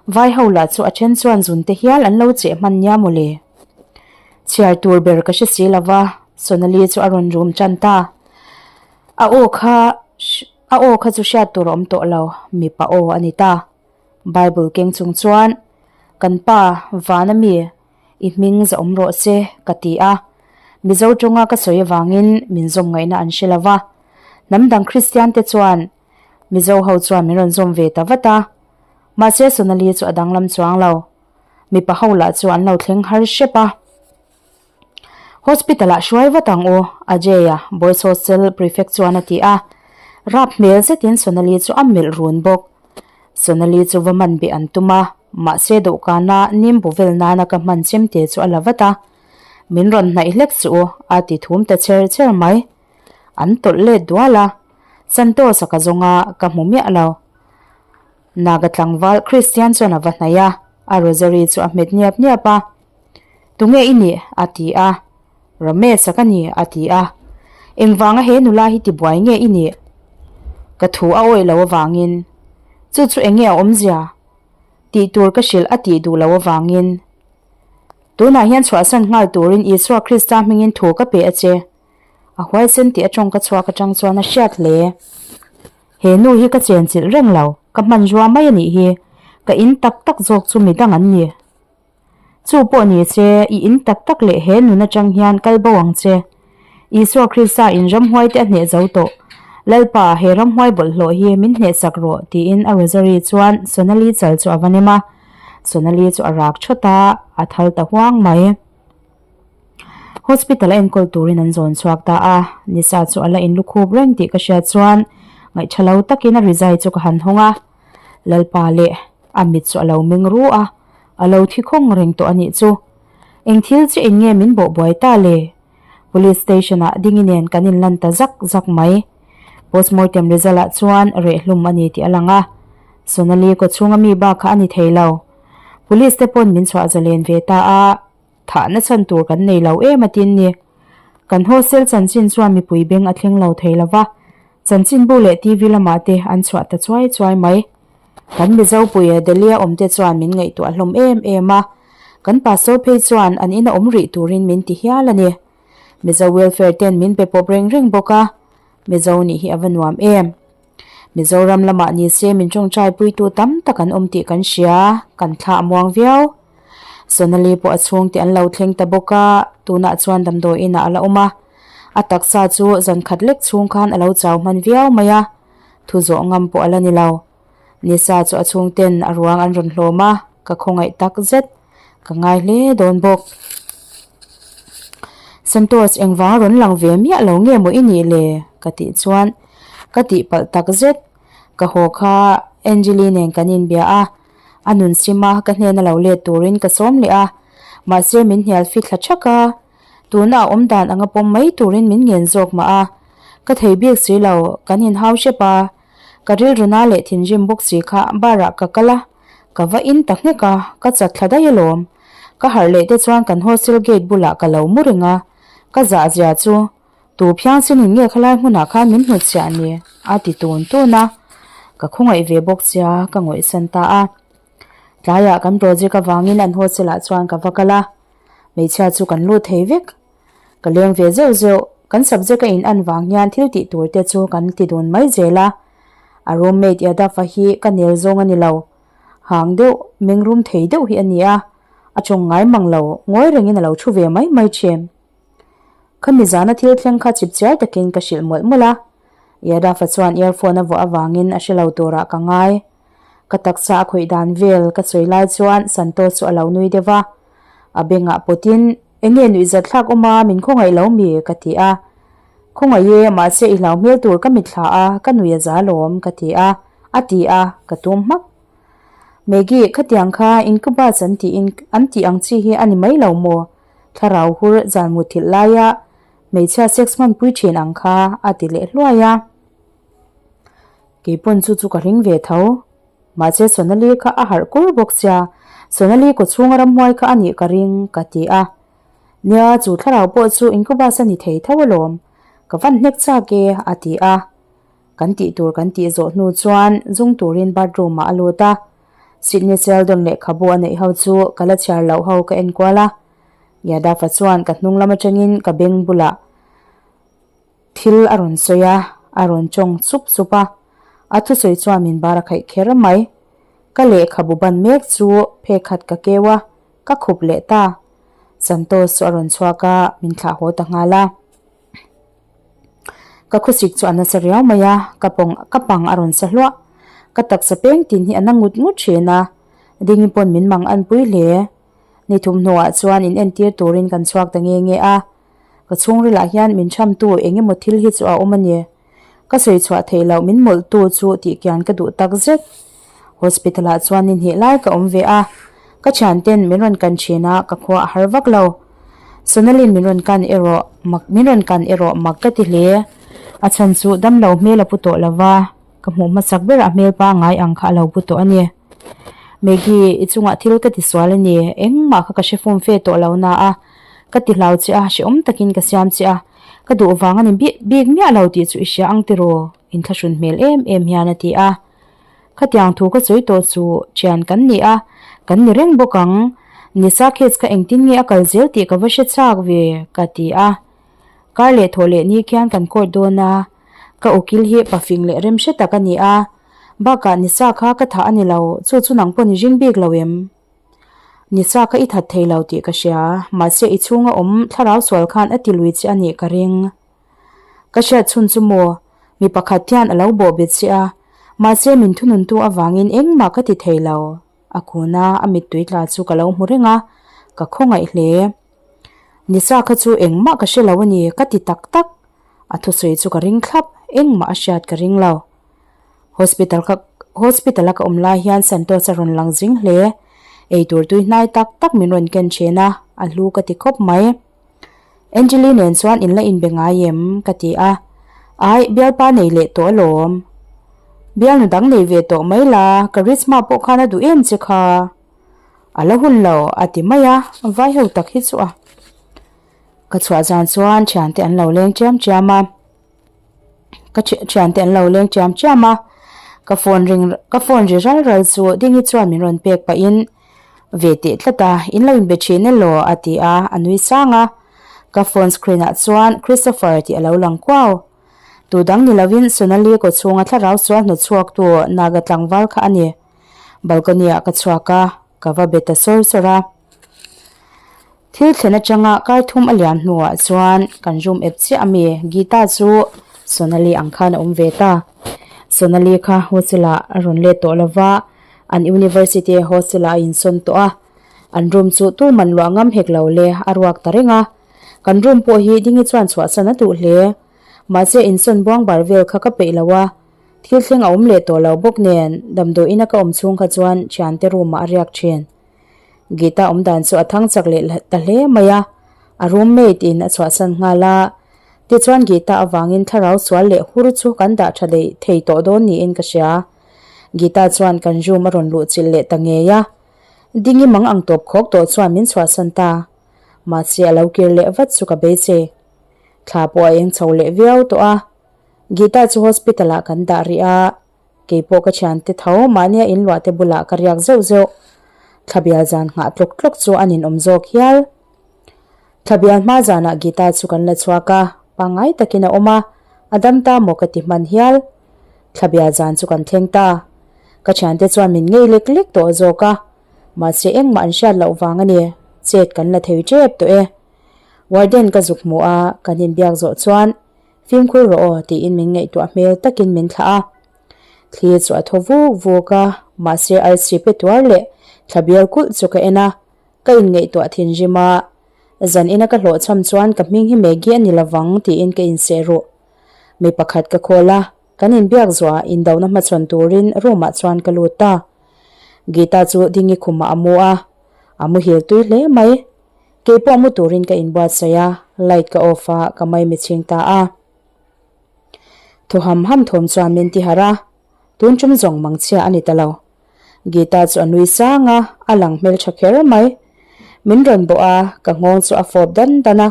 Vai ho lah chu a then chuan zun te hial an lo cheh hman nia mawle. Chhiar tur ber ka hre si lo va, Sonali chu a rawn rum tan ta. A aw kha a aw kha chu hriat tur a awm tawh lo, mipa aw a ni ta. Bible keng chung chuan, Kan pa, Vana mi, i hming za awm rawh se, ka ti a. Mizo tawnga ka sawi avangin min zawm ngaihna an hre lo va. Hnam dang Kristian te chuan Mizo ho chuan min rawn zawm ve ta vat a. Mahse Sonali chu a danglam chuang lo. Mipa ho lah chu an lo thleng har hrep a. Hospital ah hruai vat ang u, Ajay-a, Boys Hostel Prefect chuan a ti a. Rap hmel zetin Sonali chu a melh run bawk. Sonali chu va man beh an tum a, mahse dawhkana nimbu vel nana ka hman chemte chu a la vat a. Min rawn hnaih hlek suh u, a ti thum ta cher cher mai. An tawlh let dual a, Santosa ka zawng a, ka hmu miah lo. Naga tlangval Christian chuan a va hnaih a, a rosary chu a hmet niap niap a. Tunge i nih? a ti a. Ramesh-a ka ni, a ti a. Engvanga he nula hi tibuai nge i nih? Ka thu a awih loh avangin. Chu chu enge a awmzia? Tih tur ka hrilh a tih duh loh avangin. Tunah hian chhuahsan nghal turin Isua Krista hmingin thu ka pe a che. A huaisen tih a tawngka chhuak atang chuan a hriat hle. He nu hi ka chenchilh reng lo, ka hmanrua mai a nih hi. Ka in tak tak zawk chu midang an ni. Chu pawh ni che, i in tak tak leh he nun atang hian kal bo ang che. Isua Krista in ramhuai te a hneh zo tawh. Lalpa, he ramhuai bawlhhlawh hi min hnehsak rawh, tiin a rosary chuan Sonali chal chu a va nem a. Sonali chu a rak thawt a, a thal ta huang mai. Hospital a enkawl turin an zawn chhuak ta a, Nisa chu a la inlukhup reng tih ka hriat chuan ngaihṭha lo takin a rizai chu ka han hawng a. Lalpa leh a mit chu a lo meng ru a, a lo thi khawng reng tawh a nih chu. Eng thil chiah in nge min bawh buai ta le? Police station ah Dingi nen kan inlan ta zak zak mai. Postmortem result ah chuan rehhlum a ni tih a lang a, Sonali kawchhunga mi bak kha a ni thei lo. Police te pawn min chhuah zalen ve ta a. Thahna chhan tur kan nei lo em a tin ni. Kan hostel chanchin chuan mipui beng a thleng lo thei lo va, chanchinbu leh TV lamah te an chhuah ta chuai chuai mai. Kan Mizo puia Delhi-a awmte chuan min ngaihtuah hlawm em em a, kan pastor phei chuan an ina awm rih turin min ti hial a ni. Mizo welfare ten min pe pawp reng reng bawk a, Mizo nih hi a va nuam em. Mizoram lamah ni se min tawngtai puitu tam tak an awm tih kan hria, kan thla a muang viau. Sonali pawh a chhungte an lo thleng ta bawk a, tunah chuan damdawi inah a la awm a. A taksa chu zan khat lek chhung khan a lo chau hman viau mai a, thu zawh ngam pawh a la ni lo. Nisa chu a chhungten a ruang an rawn hlawm a, ka khawngaih tak zet. Ka ngai hle dawn bawk. Santosh engvang a rawn lang ve miah lo nge maw i nih le? Ka tih chuan ka tihpalh tak zet. Ka haw kha Anjali nen kan inbia a, a nun sim a ka hnena lo let turin ka sawm leh a, mahse min hnial fit thla thak a, tuna a awm dan anga pawm mai turin min ngen zawk mah a, ka thei bik si lo, kan inhau hrep a, ka rilruna leh thinrim bawk si kha bar ah ka kal a. Ka va in ta nghek a, ka chat thla daih alawm. Ka harh leh te chuan kan hostel gate bulah ka lo mu reng a, ka zah zia chu tu phiang sinin nge khalai hmunah khan min hnutchhiah ni a ti tun tun a, ka khawngaih ve bawk sia ka ngawihsan ta a. Tlaiah kan project avangin an hostel ah chuan ka va kal a, hmeichhia chu kan lut thei vek. Ka leng ve zeuh zeuh. Kan subject a in an vang hian thil tih tur te chu kan ti dun mai zel a. A roommate Yadav-a hi ka nel zawng a ni lo. Hang deuh, mengrum thei deuh hi a ni a, a tawng ngai mang lo, ngawi rengin a lo thu ve mai mai thin. Khami zana thil thleng kha chipchiar takin ka hrilh mawlh mawlh a. Yadav-a chuan earphone a vuah avangin a hre lo turah ka ngai. Ka taksa a khawih dan vel ka sawi lai chuan Santosh chu a lo nui deuh a. A bengah pawtin, Enge nuihzat thlak awm a, min khawngaih lo mi? ka ti a. Khawngaih e, mahse i hlau hmel tur ka mitthla a, ka nui a za lawm, ka ti a, a ti a, ka tum hmak. Maggie, khatiang kha incubus an tih in an tih ang chi hi a ni mai lo maw? Thlarau hur zan mutthilh laia hmeichhia sex hmanpui thin ang kha, a ti leh hluai a. Keipawn chu chu ka ring ve tho. Mahse Sonali kha a harh kur bawk sia, Sonali kawchhunga ramhuai kha a nih ka ring, ka ti a. Nia, chu thlarau pawh chu incubus a ni thei tho alawm. Ka van hnek chak e, a ti a. Kan tih tur kan tih zawh hnu chuan zung turin bathroom ah a lut a. Sydney Sheldon lehkhabu a neih ho chu ka la chhiar loh ho ka en kual a. Yadav-a chuan ka hnung lam atangin ka beng bulah Thil a rawn sawi a, a rawn tawng chup chup a, a thusawi chuan min bar a khaih kher mai. Ka lehkhabu ban mek chu phek khat ka keu a, ka khup leh ta. Santosh chu a rawn chhuak a, min thlah haw ta nghal a. Ka khawsik chu a nasa riau mai a, ka pawng ka pang a rawn sa hluah. Ka taksa peng tin hi a na ngut ngut thin a, dingin pawn min mang anpui hle. Ni thumhnuah chuan in entir turin kan chhuak ta nge nge a. Ka chhungrilah hian min chhamtu eng emaw thil hi chu a awm a ni. Ka sawi chhuah theih loh min mawlhtu chu tih kian ka duh tak zet. Hospital ah chuan ni hnih lai ka awm ve a, ka thianten min rawn kan thin a, ka khua a har vak lo. Sonalin min rawn kan erawh mak min rawn kan erawh mak ka ti hle. A chhan chu damlo hmel a pu tawh lo va, ka hmuh hmasak ber a hmel pangngai ang kha a lo pu tawh a ni. Maggie, i chungah thil ka ti sual a ni, engmah kha ka hre fum fe tawh lo na a, ka ti hlau che a, hrehawm takin ka siam che a, ka duh vang a ni bik bik miah lo tih chu i hria ang tiraw? Inthlahrun hmel em em hian a ti a. Khatiang thu ka sawi tawh chu thian kan ni a, kan ni reng bawk ang. Nisa case kha engtin nge a kal zel tih ka va hre chak ve, ka ti a. Kar leh thawh leh ni khian kan court dawn a, ka ukil hi pafing leh rem hre tak a ni a, bakah Nisa kha ka thah a ni lo, chu chu nang pawh ni ring bik lo em? Nisa kha i that thei lo tih ka hria, mahse i chhunga awm thlarau sual khan a ti lui che a nih ka ring. Ka hriat chhun chu maw, mi pakhat hian a lo bawh bet che a, mahse min thununtu avangin engmah ka ti thei lo, a kun a, a mittui tla chu ka lo hmu reng a, ka khawngaih hle. Nisa kha chu engmah ka hre lo a ni, ka ti tak tak. A thusawi chu ka ring thlap, engmah a hriat ka ring lo. Hospital ka hospital a ka awm lai hian Santosh a rawn lang zing hle. Eitur tui hnai tak tak min rawn ken thin a, a hlu ka ti khawp mai. Angelie nen chuan in la inbe ngai em? ka ti a. Ai, bialpa nei leh tawh alawm. Bialnu dang nei ve tawh mai la, Karizma pawh khan a duh em che kha. A la hun lo, a ti mai a, vai ho tak hi chu a. Ka chhuah zan chuan thiante an lo leng chiam chiam a. Ka thiante an lo leng chiam chiam a, ka phone ring ka phone ri ral ral chu Dingi chuan min rawn pek pahin ve teh tlat a, in lo inbe thin elaw a ti a, a nui sang a. Ka phone screen ah chuan Christopher tih a lo lang kuau. Tu dang ni lovin Sonali kawchhunga thlarau sual hnawt chhuak tu Naga tlangval kha a ni. Balcony ah ka chhuak a, ka va be ta sawr sawr a. Thil thlen atanga kar thum a lian hnuah chuan kan room ep chiah ami Geeta chu Sonali ang khan a awm ve ta. Sonali kha hostel ah a rawn let tawh lova, an university hostel ah a insawn tawh a. An room chu tuman luah ngam hek lo le a ruak ta reng a. Kan room pawh hi Dingi chuan chhuahsan a duh hle. Mahse insawn buang bar vel kha ka peih lo a. Thil thleng a awm leh tawh lo bawk nen damdawiin a ka awm chhung kha chuan thiante room ah a riak thin. Geeta awm dan chu a thang chak leh ta hle mai a, a roommate in a chhuahsan nghal a. Tichuan Geeta avangin thlarau sual leh hur chu kan dah tha daih thei tawh dawn niin ka hria. Geeta chuan kan room a rawn luh chilh leh ta ngei a. Dingi mang ang tawp khawk tawh chuan min chhuahsan ta. Mahse a lo kir leh vat chu ka beisei. Thla pawh a eng chho leh viau tawh a. Geeta chu hospital ah kan dah rih a. Keipawh ka thiante tho mahnia inluah te bulah ka riak zeuh zeuh. Thlabial zan nghah tlawk tlawk chu a ninawm zawk hial. Thlabial hma zanah guitar chu kan la chhuak a. Pangngai takin a awm a, a dam ta maw ka ti hman hial. Thlabia zan chu kan thleng ta. Ka thiante chuan min ngei lek lek tawh zawk a, mahse engmah an hriat loh vang a ni, chet kan la thei tep tawh e. Warden ka zuk hmuh a, kan inbiak zawh chuan, Fimkhur rawh aw tiin min ngaihtuah hmel takin min thlah a. Thli chu a thaw vuk vuk a, mahse arsi pe tuar leh thlabial kulh chu ka en a, ka inngaihtuah thinrim a, zan ina ka hlawhchham chuan ka hming hi Maggie a ni lovang tiin ka inseh ruh. Mi pakhat ka call a, kan inbiak zuah indona hmachhawn turin room ah chuan ka lut ta. Gita chu Dingi khumah a mu a, a muhil tui hle mai. Keipawh mu turin ka inbuatsaih a, light ka off a, ka maimichhing ta a. Thaw ham ham thawm chuan min ti harh a, tun tum zawng mangchhia a ni ta lo. Gita chu a nui sang a, a lang hmeltha kher mai. Min rawn bawh a, ka nghawng chu a fawp dan dan a,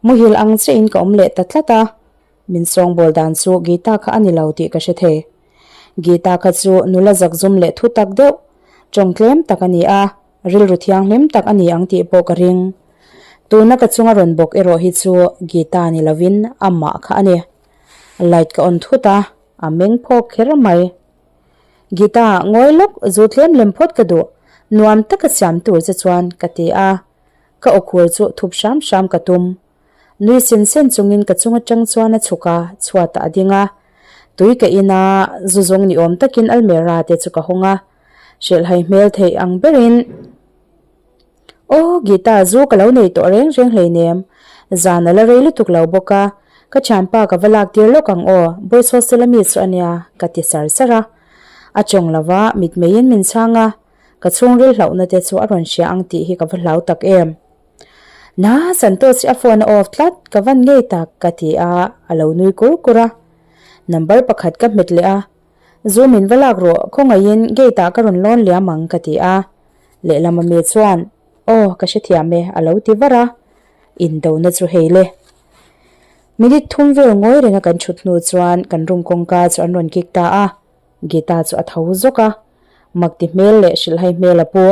muhil ang chiahin ka awm leh ta tlat a. Min sawngbawl dan chu Gita kha a ni lo tih ka hre thei. Gita kha chu nula zakzum leh thu tak deuh, tawng tlem tak a ni a. Rilru thianghlim tak a ni ang tih pawh ka ring. Tuna ka chunga rawn bawk erawh hi chu Gita ni lovin amah kha a ni. Light ka on thut a, a meng phawk kher mai. Gita, ngawi lawk, zu tlem lem phawt ka duh, nuam taka siam tur che chuan ka ti a. Ka awkhur chu thup hram hram ka tum. Nui sen sen chungin ka chung atang chuan a chhuk a, chhuatah a ding a. Tui ka in a, zu zawng ni awm takin almera te chu ka hawng a. Hrilhhai hmel theih ang berin, Aw, Gita, zu ka lo nei tawh reng reng hleinem. Zan a la rei lutuk lo bawk a, ka thianpa ka va lak tir lawk ang aw, Boys Hostel a mi chu a nia, ka ti sar sar a. A tawng lo va, mitmeiin min chhang a, ka chhungril hlauhna te chu a rawn hria ang tih hi ka va hlau tak em. Na, Santosh hi a phone a off tlat, ka van ngei tak, ka ti a, a lo nui kur kur a. Number pakhat ka hmet leh a, Zu min va lak rawh, khawngaihin gate ah ka rawn lawn liam ang ka ti a. Lehlam ami chuan, Aw, ka hrethiam e, a lo ti var a. Indona chu hei le. Minute thum vel ngawi renga kan thut hnu chuan kan room kawngka chu an rawn kik ta a. Gita chu a tho zawk a, makti hmel leh hrilhhai hmel a pu.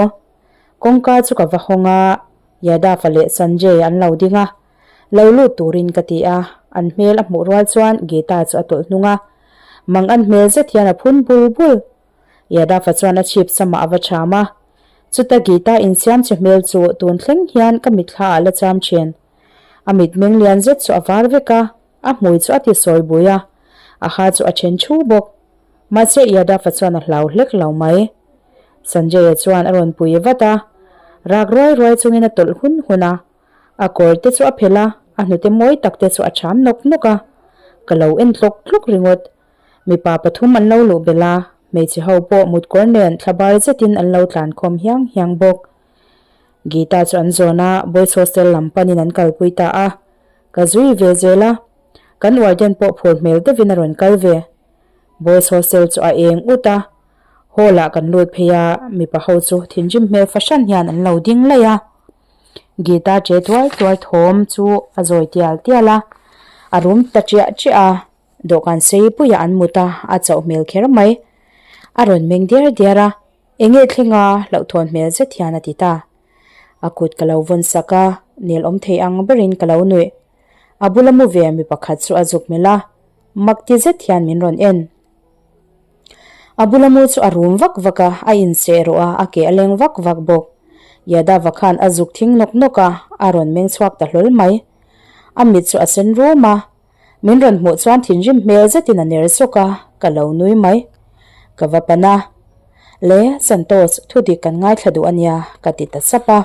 Kawngka chu ka va hawng a, Yadav-a leh Sanjay an lo ding a. Lo lut turin ka ti a, an hmel a hmuh rual chuan Gita chu a tawlh hnung a. Mang an hmel zet hian a phun bul bul. Yadav-a chuan a chhip samah a va cham a. Chuta Gita insiam che hmel chu tun thleng hian ka mitthla ah la cham thin. A mitmeng lian zet chu a var vek a, a hmui chu a ti sawi bui a, a ha chu a then thu bawk. Mahse Yadav-a chuan a hlau hlek lo mai. Sanjay-a chuan a rawn pui vat a, rak ruai ruai chungin a tawlh hun hun a. A kawr te chu a phelh a, a hnute mawi tak te chu a cham nawk nawk a. Ka lo en tlawk tlawk ringawt. Mipa pathum an lo luh belh a, hmeichhe ho pawh mutkawr nen thlabar zetin an lo tlan khawm hiang hiang bawk. Gita chu an zawn a, Boys Hostel lam panin an kalpui ta a. Ka zui ve zel a, kan warden pawh phur hmel deuhin a rawn kal ve. Boys Hostel chu a eng ut a, hall ah kan lut phei a, mipa ho chu thinrim hmel fahran hian an lo ding laih a. Gita che tual tual thawm chu a zawi tial tial a, a rum ta chiah chiah a, dawhkan sei puiah an mut a, a chauh hmel kher mai. A rawn meng diar diar a, enge thleng a hlauhthawn hmel zet hian a ti ta. A kut ka lo vawn sak a, nel awm thei ang berin ka lo nuih. A bula mu ve mi pakhat chu a zuk melh a, mak ti zet hian min rawn en. A bula mu chu a rum vak vak a, a inseh rawh a, a ke a leng vak vak bawk. Yadava khan a zuk thing nawk nawk a, a rawn meng chhuak ta hlawl mai. A mit chu a sen rum a, min rawn hmuh chuan thinrim hmel zetin a ner sawk a, ka lo nui mai. Ka va pan a, Le, Santosh, thu dik kan ngaithla duh a nia, ka ti ta sap a.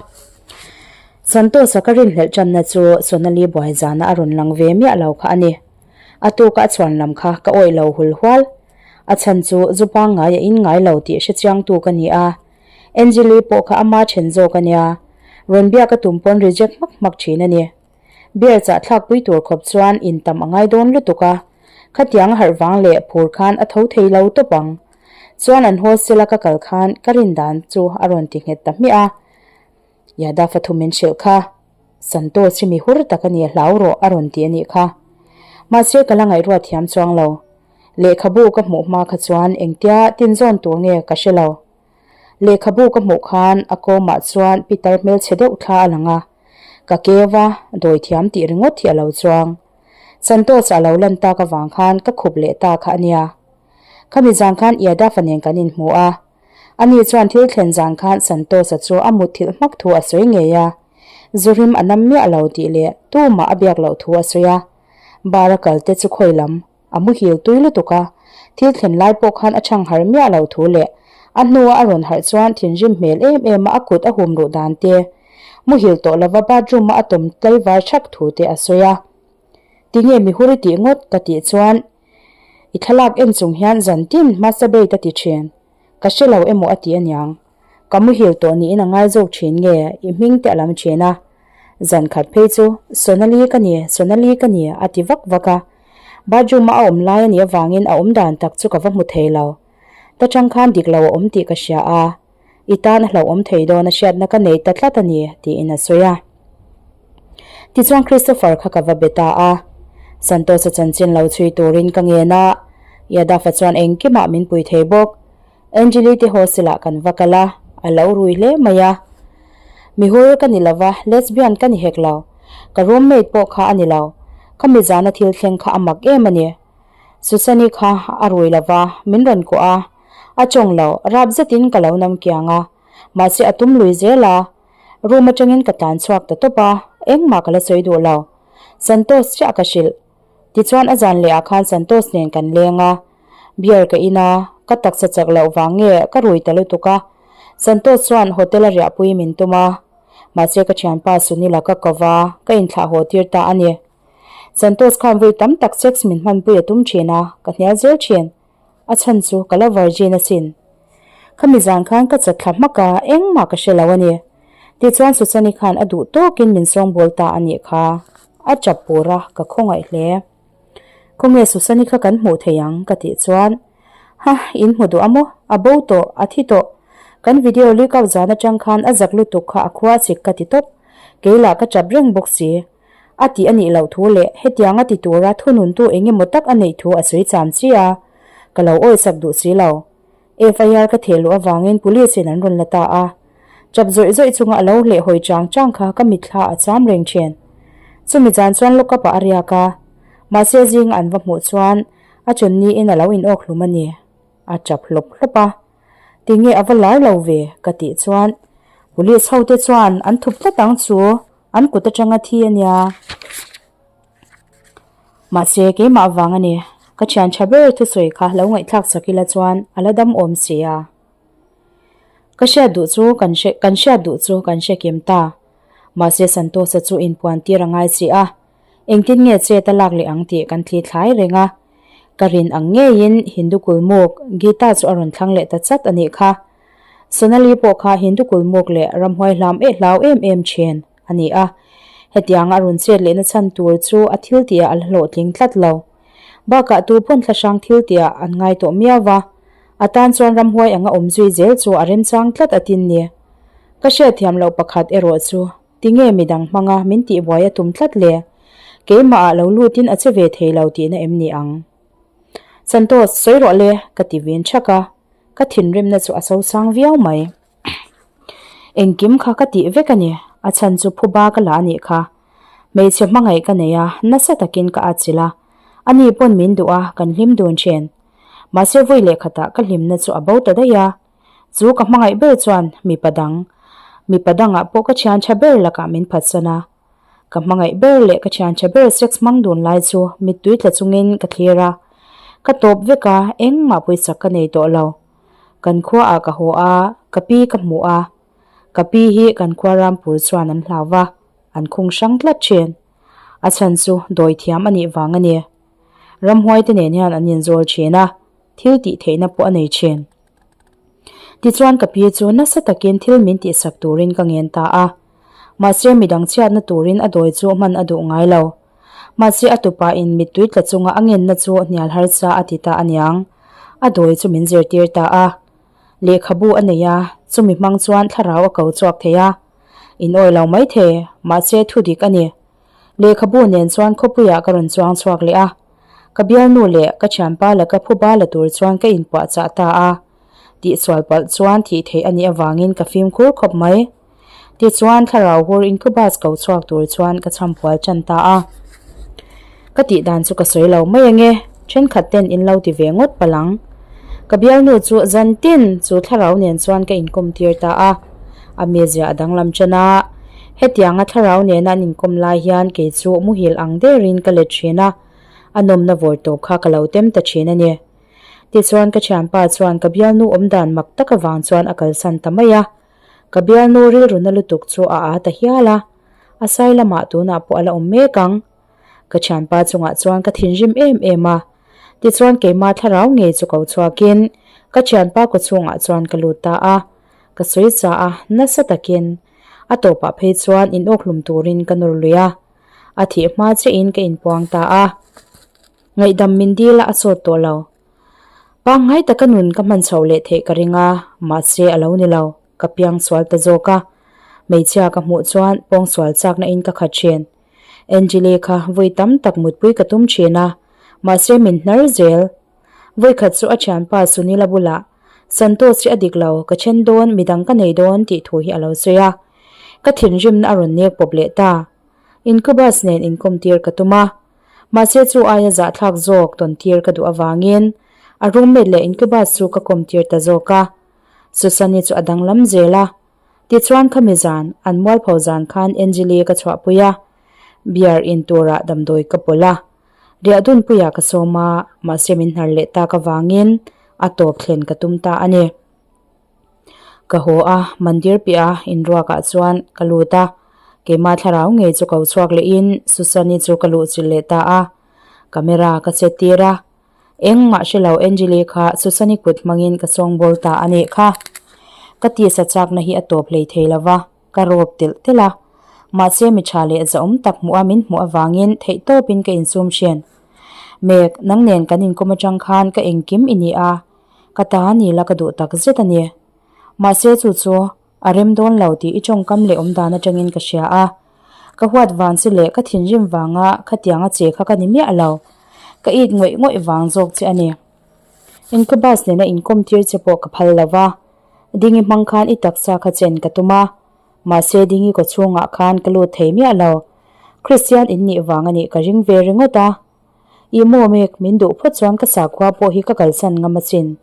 Santosh-a ka rinhlelh tanna chu Sonali buai zana a rawn lang ve miah lo kha a ni. A tuka a chhuan lam kha ka awih lo hul hual. A chhan chu zu pangngai a in ngai lo tih hre chiangtu ka ni a. Angeli pawh kha ama then zawk a nia. Rawn biak a tum pawn reject hmak hmak thin a ni. Beer chah thlakpui tur khawp chuan in tam a ngai dawn lutuk a. Khatiang a harh vang leh phur khan a tho thei lo tawp ang. Chuan an hostel a ka kal khan ka rin dan chu a rawn ti nghet ta hmiah a. Yadav a thu min hrilh kha. Santosh hi mi hur tak a ni a hlau rawh a rawn ti a nih kha. Mahse ka la ngaihruat thiam chuang lo. Lehkhabu ka hmuh hma kha chuan engtia tin zawn tur nge ka hre lo. Lehkhabu ka hmuh khan a kawmah chuan pitar hmelchhe deuh thla a lang a. Ka keu va, dawi thiam tih ringawt hi a lo chuang. Santosh a lo lan tak avang khan ka khup leh ta kha a nia. Khami zan khan Yadav-a nen kan inhmu a. Ani chuan thil thlen zan khan Santosh-a chu a mutthilh hmak thu a sawi ngei a. Zurim a nam miah lo tih leh tumah a biak loh thu a sawi a. Bar a kal te chu khawi lam a muhil tui lutuk a, thil thlen lai pawh khan a chhang harh miah lo thu leh a hnua a rawn harh chuan thinrim hmel em em a a kut a hum ruh dan te, muhil tawh lova bathroom a a tawm tlaivar thak thu te a sawi a. Tinge mihur i tih ngawt ka tih chuan i thlalak en chung hian zan tin masturbate a ti thin. Ka hre lo emaw a ti aniang. Ka muhil tawh niin a ngai zawk thin nge i hming te a lam thin a. Zan khat phei chu Sonali ka ni, Sonali ka ni a ti vak vak a. Bathroom a a awm lai a nih avangin a awm dan tak chu ka va hmu thei lo. Ta chang khan dik lo a awm tih ka hria a. I tan a hlauhawm thei dawn a hriatna ka nei ta tlat a ni tiin a sawi a. Tichuan Christopher kha ka va be ta a. Santosa chanchin lo chhui turin ka ngen a, Yadav-a chuan engkimah min pui thei bawk. Anjali te hostel-ah kan va kal a, a lo rui hle mai a. Mihur ka ni lova, lesbian ka ni hek lo. Ka roommate pawh kha a ni lo. Ka mizana thil thleng kha a mak em a ni. Susani kha a rui lova, min rawn kuah a. A chawng lo, rap zetin ka lo nam kiang a. Mahse a tum lui zel a. Room atangin ka tlan chhuak ta tawp a, engmah ka la sawi duh lo. Santosh chiah ka hrilh. Tichuan a zan leh ah khan Santosh nen kan leng a. Beer ka in a, ka taksa chak loh vang nge ka rui ta lutuk a. Santosh chuan hotel a riahpui min tum a. Mahse ka thianpa Sunil-a ka ko va, ka inthlah haw tir ta a ni. Santosh khan vawi tam tak sex min hmanpui a tum thin a, ka hnial zel thin. A chhan chu ka la virgin asin. Khami zan khan ka chat thla hmak a, engmah ka hre lo a ni. Tichuan Suchani khan a duh tawkin min sawngbawl ta a nih kha. A chap pur a, ka khawngaih hle. Khawnge Suchani kha kan hmuh thei ang? ka tih chuan, Ha, in hmu duh a maw? A bo tawh, a thi tawh. Kan video leak out zan atang khan a zak lutuk kha a khua chik ka ti tawp. Kei lah ka chap reng bawk si. A tih a nih loh thu leh hetianga ti tura thununtu eng emaw tak a neih thu a sawi cham chi a, ka lo awisak duh si lo. FIR ka theh luh avangin police in an rawn la ta a. Chap zawih zawih chunga a lo hleh hawi chang chang kha ka mitthla a cham reng thin. Chumi zan chuan lock up ah a riak a, mahse zinga an va hmuh chuan a chun niin a lo in awk hlum a ni. A chap hlawp hlawp a. Tinge a va lar lo ve? ka tih chuan police ho te chuan an thup tlat ang chu an kut atanga thi a nia. Mahse keimah avang a ni. Ka thian tha ber thusawi kha lo ngaihthlak chak ila chuan a la dam awm si a. Ka hriat duh chu kan hre kan hriat duh chu kan hre kim ta. Mahse Santosa chu inpuan tir a ngai si a. Engtin nge chet a lak leh ang tih kan thli thlai reng a. Ka rin ang ngeiin Hindu kulmuk Gita chu a rawn thlang leh ta chat a nih kha. Sonali pawh kha Hindu kulmuk leh ramhuai hlam eh hlau em em thin a ni a. Hetianga a rawn chet lehna chhan tur chu a thil tihah a la hlawhtling tlat lo. Bakah tu pawn thlahrang thil tihah an ngai tawh miau va, a tan chuan ramhuai anga awm zui zel chu a remchang tlat a tin ni. Ka hriatthiam loh pakhat erawh chu tinge midang hmanga min tihbuai a tum tlat le? Keimahah lo lutin a che ve thei lo tihna em ni ang? Santosh, sawi rawh le, ka ti vin thak a, ka thinrimna chu a sosang viau mai. Engkim kha ka tih vek a ni, a chhan chu phuba ka la a nih kha. Hmeichhe hmangaih ka nei a, nasa takin ka atchilh a, ani pawn min duh a, kan hlim dun thin. Mahse vawi leh khatah ka hlimna chu a bo ta daih a, chu ka hmangaih ber chuan mipa dang, mipa dangah pawh ka thian tha ber lakah min phatsan a. Ka hmangaih ber leh ka thian tha ber sex hmang dun lai chu mittui tla chungin ka thlir a, ka tawp vek a, engmah pawisak ka nei tawh lo. Kan khuaah ka haw a, ka pi ka hmu a. Ka pi hi kan khua Rampur chuan an hlau va, an khung hrang tlat thin. A chhan chu dawi thiam a nih vang a ni. Ramhuai te nen hian an inzawl thin a, thil tih theihna pawh a nei thin. Tichuan ka pi chu nasa takin thil min tihsak turin ka ngen ta a. Mahse midang chhiatna turin a dawi chu hman a duh ngai lo. Mahse a tupa in mittui tla chunga a ngenna chu hnial harsa a ti ta aniang. A dawi chu min zirtir ta a. Lehkhabu a nei a, chumi hmang chuan thlarau a ko chhuak thei a. In awi lo mai thei, mahse thu dik a ni. Lehkhabu nen chuan khawpuiah ka rawn chuang chhuak leh a. Ka bialnu leh ka thianpa laka phuba la tur chuan ka inpuahchah ta a. Tihsual palh chuan thih theih a nih avangin ka fimkhur khawp mai. Tichuan thlarau hur incubus ko chhuak tur chuan ka chhampual tan ta a. Ka tih dan chu ka sawi lo mai ange, thenkhat ten in lo ti ve ngawt palh ang. Ka bialnu chu zan tin chu thlarau nen chuan ka inkawm tir ta a, a mizia a danglam chen a. Hetianga thlarau nena an inkawm lai hian kei chu muhil ang derin ka let thin a, a nawmna vawr tawp kha ka lo tem ta thin a ni. Tichuan ka thianpa chuan ka bialnu awmdan mak tak avang chuan a kalsan ta mai a. Ka bialnu rilruna lutuk chu a aa ta hial a, a sai lamah tunah pawh a la awm mek ang. Ka thianpa chungah chuan ka thinrim em em a, tichuan keimah thlarau ngei chu ko chhuakin ka thianpa kawchhungah chuan ka lut ta a, ka sawi cha a, nasa takin a tawpah phei chuan inawkhlum turin ka nawr lui a, a thih hma chiahin ka inpuang ta a. Ngaihdam min dil a a sawt tawh lo. Pangngai taka nun ka hman chhoh leh theih ka ring a, mahse a lo ni lo, ka piang sual ta zawk a. Hmeichhia ka hmuh chuan pawngsual chakna in ka khat thin. Angeli kha vawi tam tak mutpui ka tum thin a, mahse min hnar zel. Vawi khat chu a thianpa Sunila bulah, Santosh hi a dik lo, ka then dawn, midang ka nei dawn tih thu hi a lo sawi a. Ka thinrimna a rawn nek pawp leh ta. Incubus nen inkawm tir ka tum a. Mahse chu aia zahthlak zawk tawn tir ka duh avangin a roommate leh incubus chu ka kawm tir ta zawk a. Susani chu a danglam zel a. Tichuan khami zan, an mualpho zan khan Angeli ka chhuahpui a, beer in turah damdawi ka pawlh a. Riahdunpuiah ka sawm a, mahse min hnar leh tak avangin a tawp thlen ka tum ta a ni. Ka haw a, mandir piah a inruakah chuan ka lut a, keimah thlarau ngei chu ko chhuak lehin Susani chu ka luh chilh leh ta a, camera ka set tir a, engmah hre lo Angeli kha Susani kut hmangin ka sawngbawl ta a nih kha. Ka tisa chakna hi a tawp hlei thei lo va, ka rawp telh telh a, mahse mi tha leh zahawm tak hmuh a min hmuh avangin theihtawpin ka insum hrian. Mek, nang nen kan inkawm atang khan ka engkim i ni a, Ka ta ni la ka duh tak zet a ni. Mahse chu chu a rem dawn lo tih i tawngkam leh awm dan atangin ka hria a. Ka huat vang che leh ka thinrim vanga khatiang a che kha ka ni miah lo. Ka it ngawih ngawih vang zawk che a ni. Incubus nena inkawm tir che pawh ka phal lo va. Dingi hmang khan i taksa kha chen ka tum a. Mahse Dingi kawchhungah khan ka lut thei miah lo. Kristian in nih vang a nih ka ring ve ringawt a. I maw mek, min duh phawt chuan ka sakhua pawh hi ka kalsan ngam achin.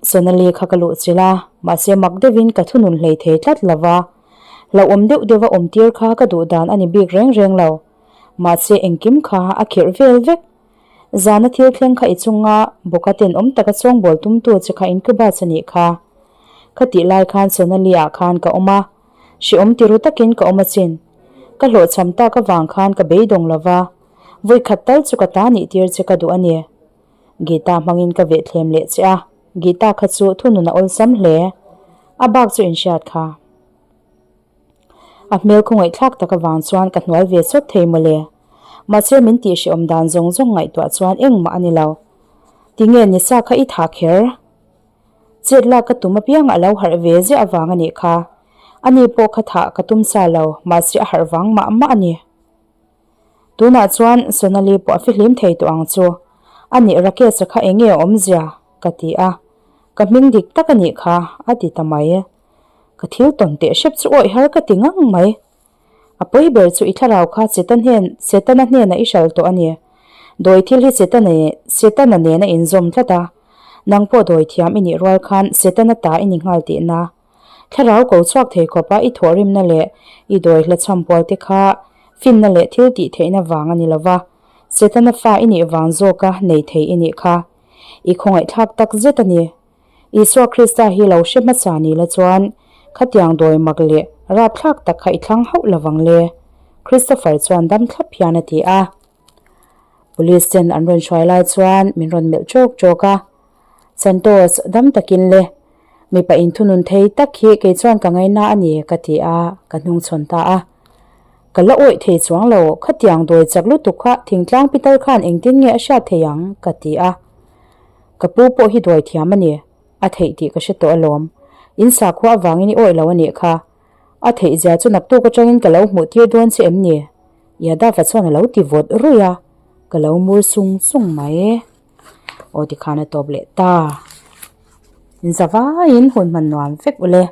Sonali kha ka luh chilh a, mahse mak deuhin ka thunun hlei thei tlat lo va. Hlauhawm deuh deuha awm tir kha ka duh dan a ni bik reng reng lo. Mahse engkim kha a khirh vel vek. Zana thil thleng kha i chunga bawka tenawm taka chawngbawl tumtu che kha incubus a nih kha. Khatih lai khan Sonali ah khan ka awm a, Hrehawm tiru takin ka awm achin. Ka hlawhchham tak avang khan ka beidawng lo va, vawi khat tal chu ka ta nih tir che ka duh a ni. Gita hmangin ka vehthlem leh che a, Gita kha chu thunun a awlsam hle. A bak chu inhriat kha. A hmel khawngaihthlak tak avang chuan ka hnual ve chawt thei mawle. Mahse min tih hrehawm dan zawng zawng ngaihtuah chuan engmah a ni lo. Tinge nisa kha i thah kher? Chet lak ka tum apiang a lo harh ve ziah avang a nih kha. Ani pawh kha thah ka tum sa lo, mahse a harh vang mah mah a ni. Tunah chuan Sonali pawh a fihlim thei tawh ang chu. A nih Rakesh-a kha eng nge a awmzia? ka ti a. Ka hming dik tak a nih kha, a ti ta mai. Ka thil tawn teh hrep chu awih har ka ti ngang mai. A pawi ber chu i thlarau kha Satan hnen, Setana hnenah i hral tawh a ni. Dawi thil hi Setana, Setana nen a inzawm tlat a. Nang pawh dawi thiam i nih rual khan Setana ta i ni nghal tihna. Thlarau ko chhuak thei khawpa i thawhrimna leh i dawi hlachham pual te kha finna leh thil tih theihna vang a ni lo va, Setana fa i nih vang zawka nei thei i nih kha. I khawngaihthlak tak zet a ni. Isua Krista hi lo hre hmasa ni la chuan khatiang dawi mak leh rapthlak tak kha i thlang hauh lo vang le, Christopher chuan dam thlap hian a ti a. Police ten an rawn hruai lai chuan min rawn melh ṭawk ṭawk a, Santos, dam takin le, mipa inthunun thei tak hi kei chuan ka ngaina a ni ka ti a, ka hnungchhawn ta a. Ka la awih thei chuang lo, khatiang dawi chak lutuk kha thingtlang pitar khan engtin nge a hriat thei ang ka ti a. Ka pu pawh hi dawi thiam a ni, a theih tih ka hre tawh alawm. In sakhua avangin i awih lo a nih kha. A theih zia chu naktuk atangin ka lo hmuh tir dawn che em ni? Yadav-a chuan a lo ti vawt ruih a, ka lo mur sung sung mai. Aw tikhan a tawp leh ta. In zavaiin hun hman nuam vek ule.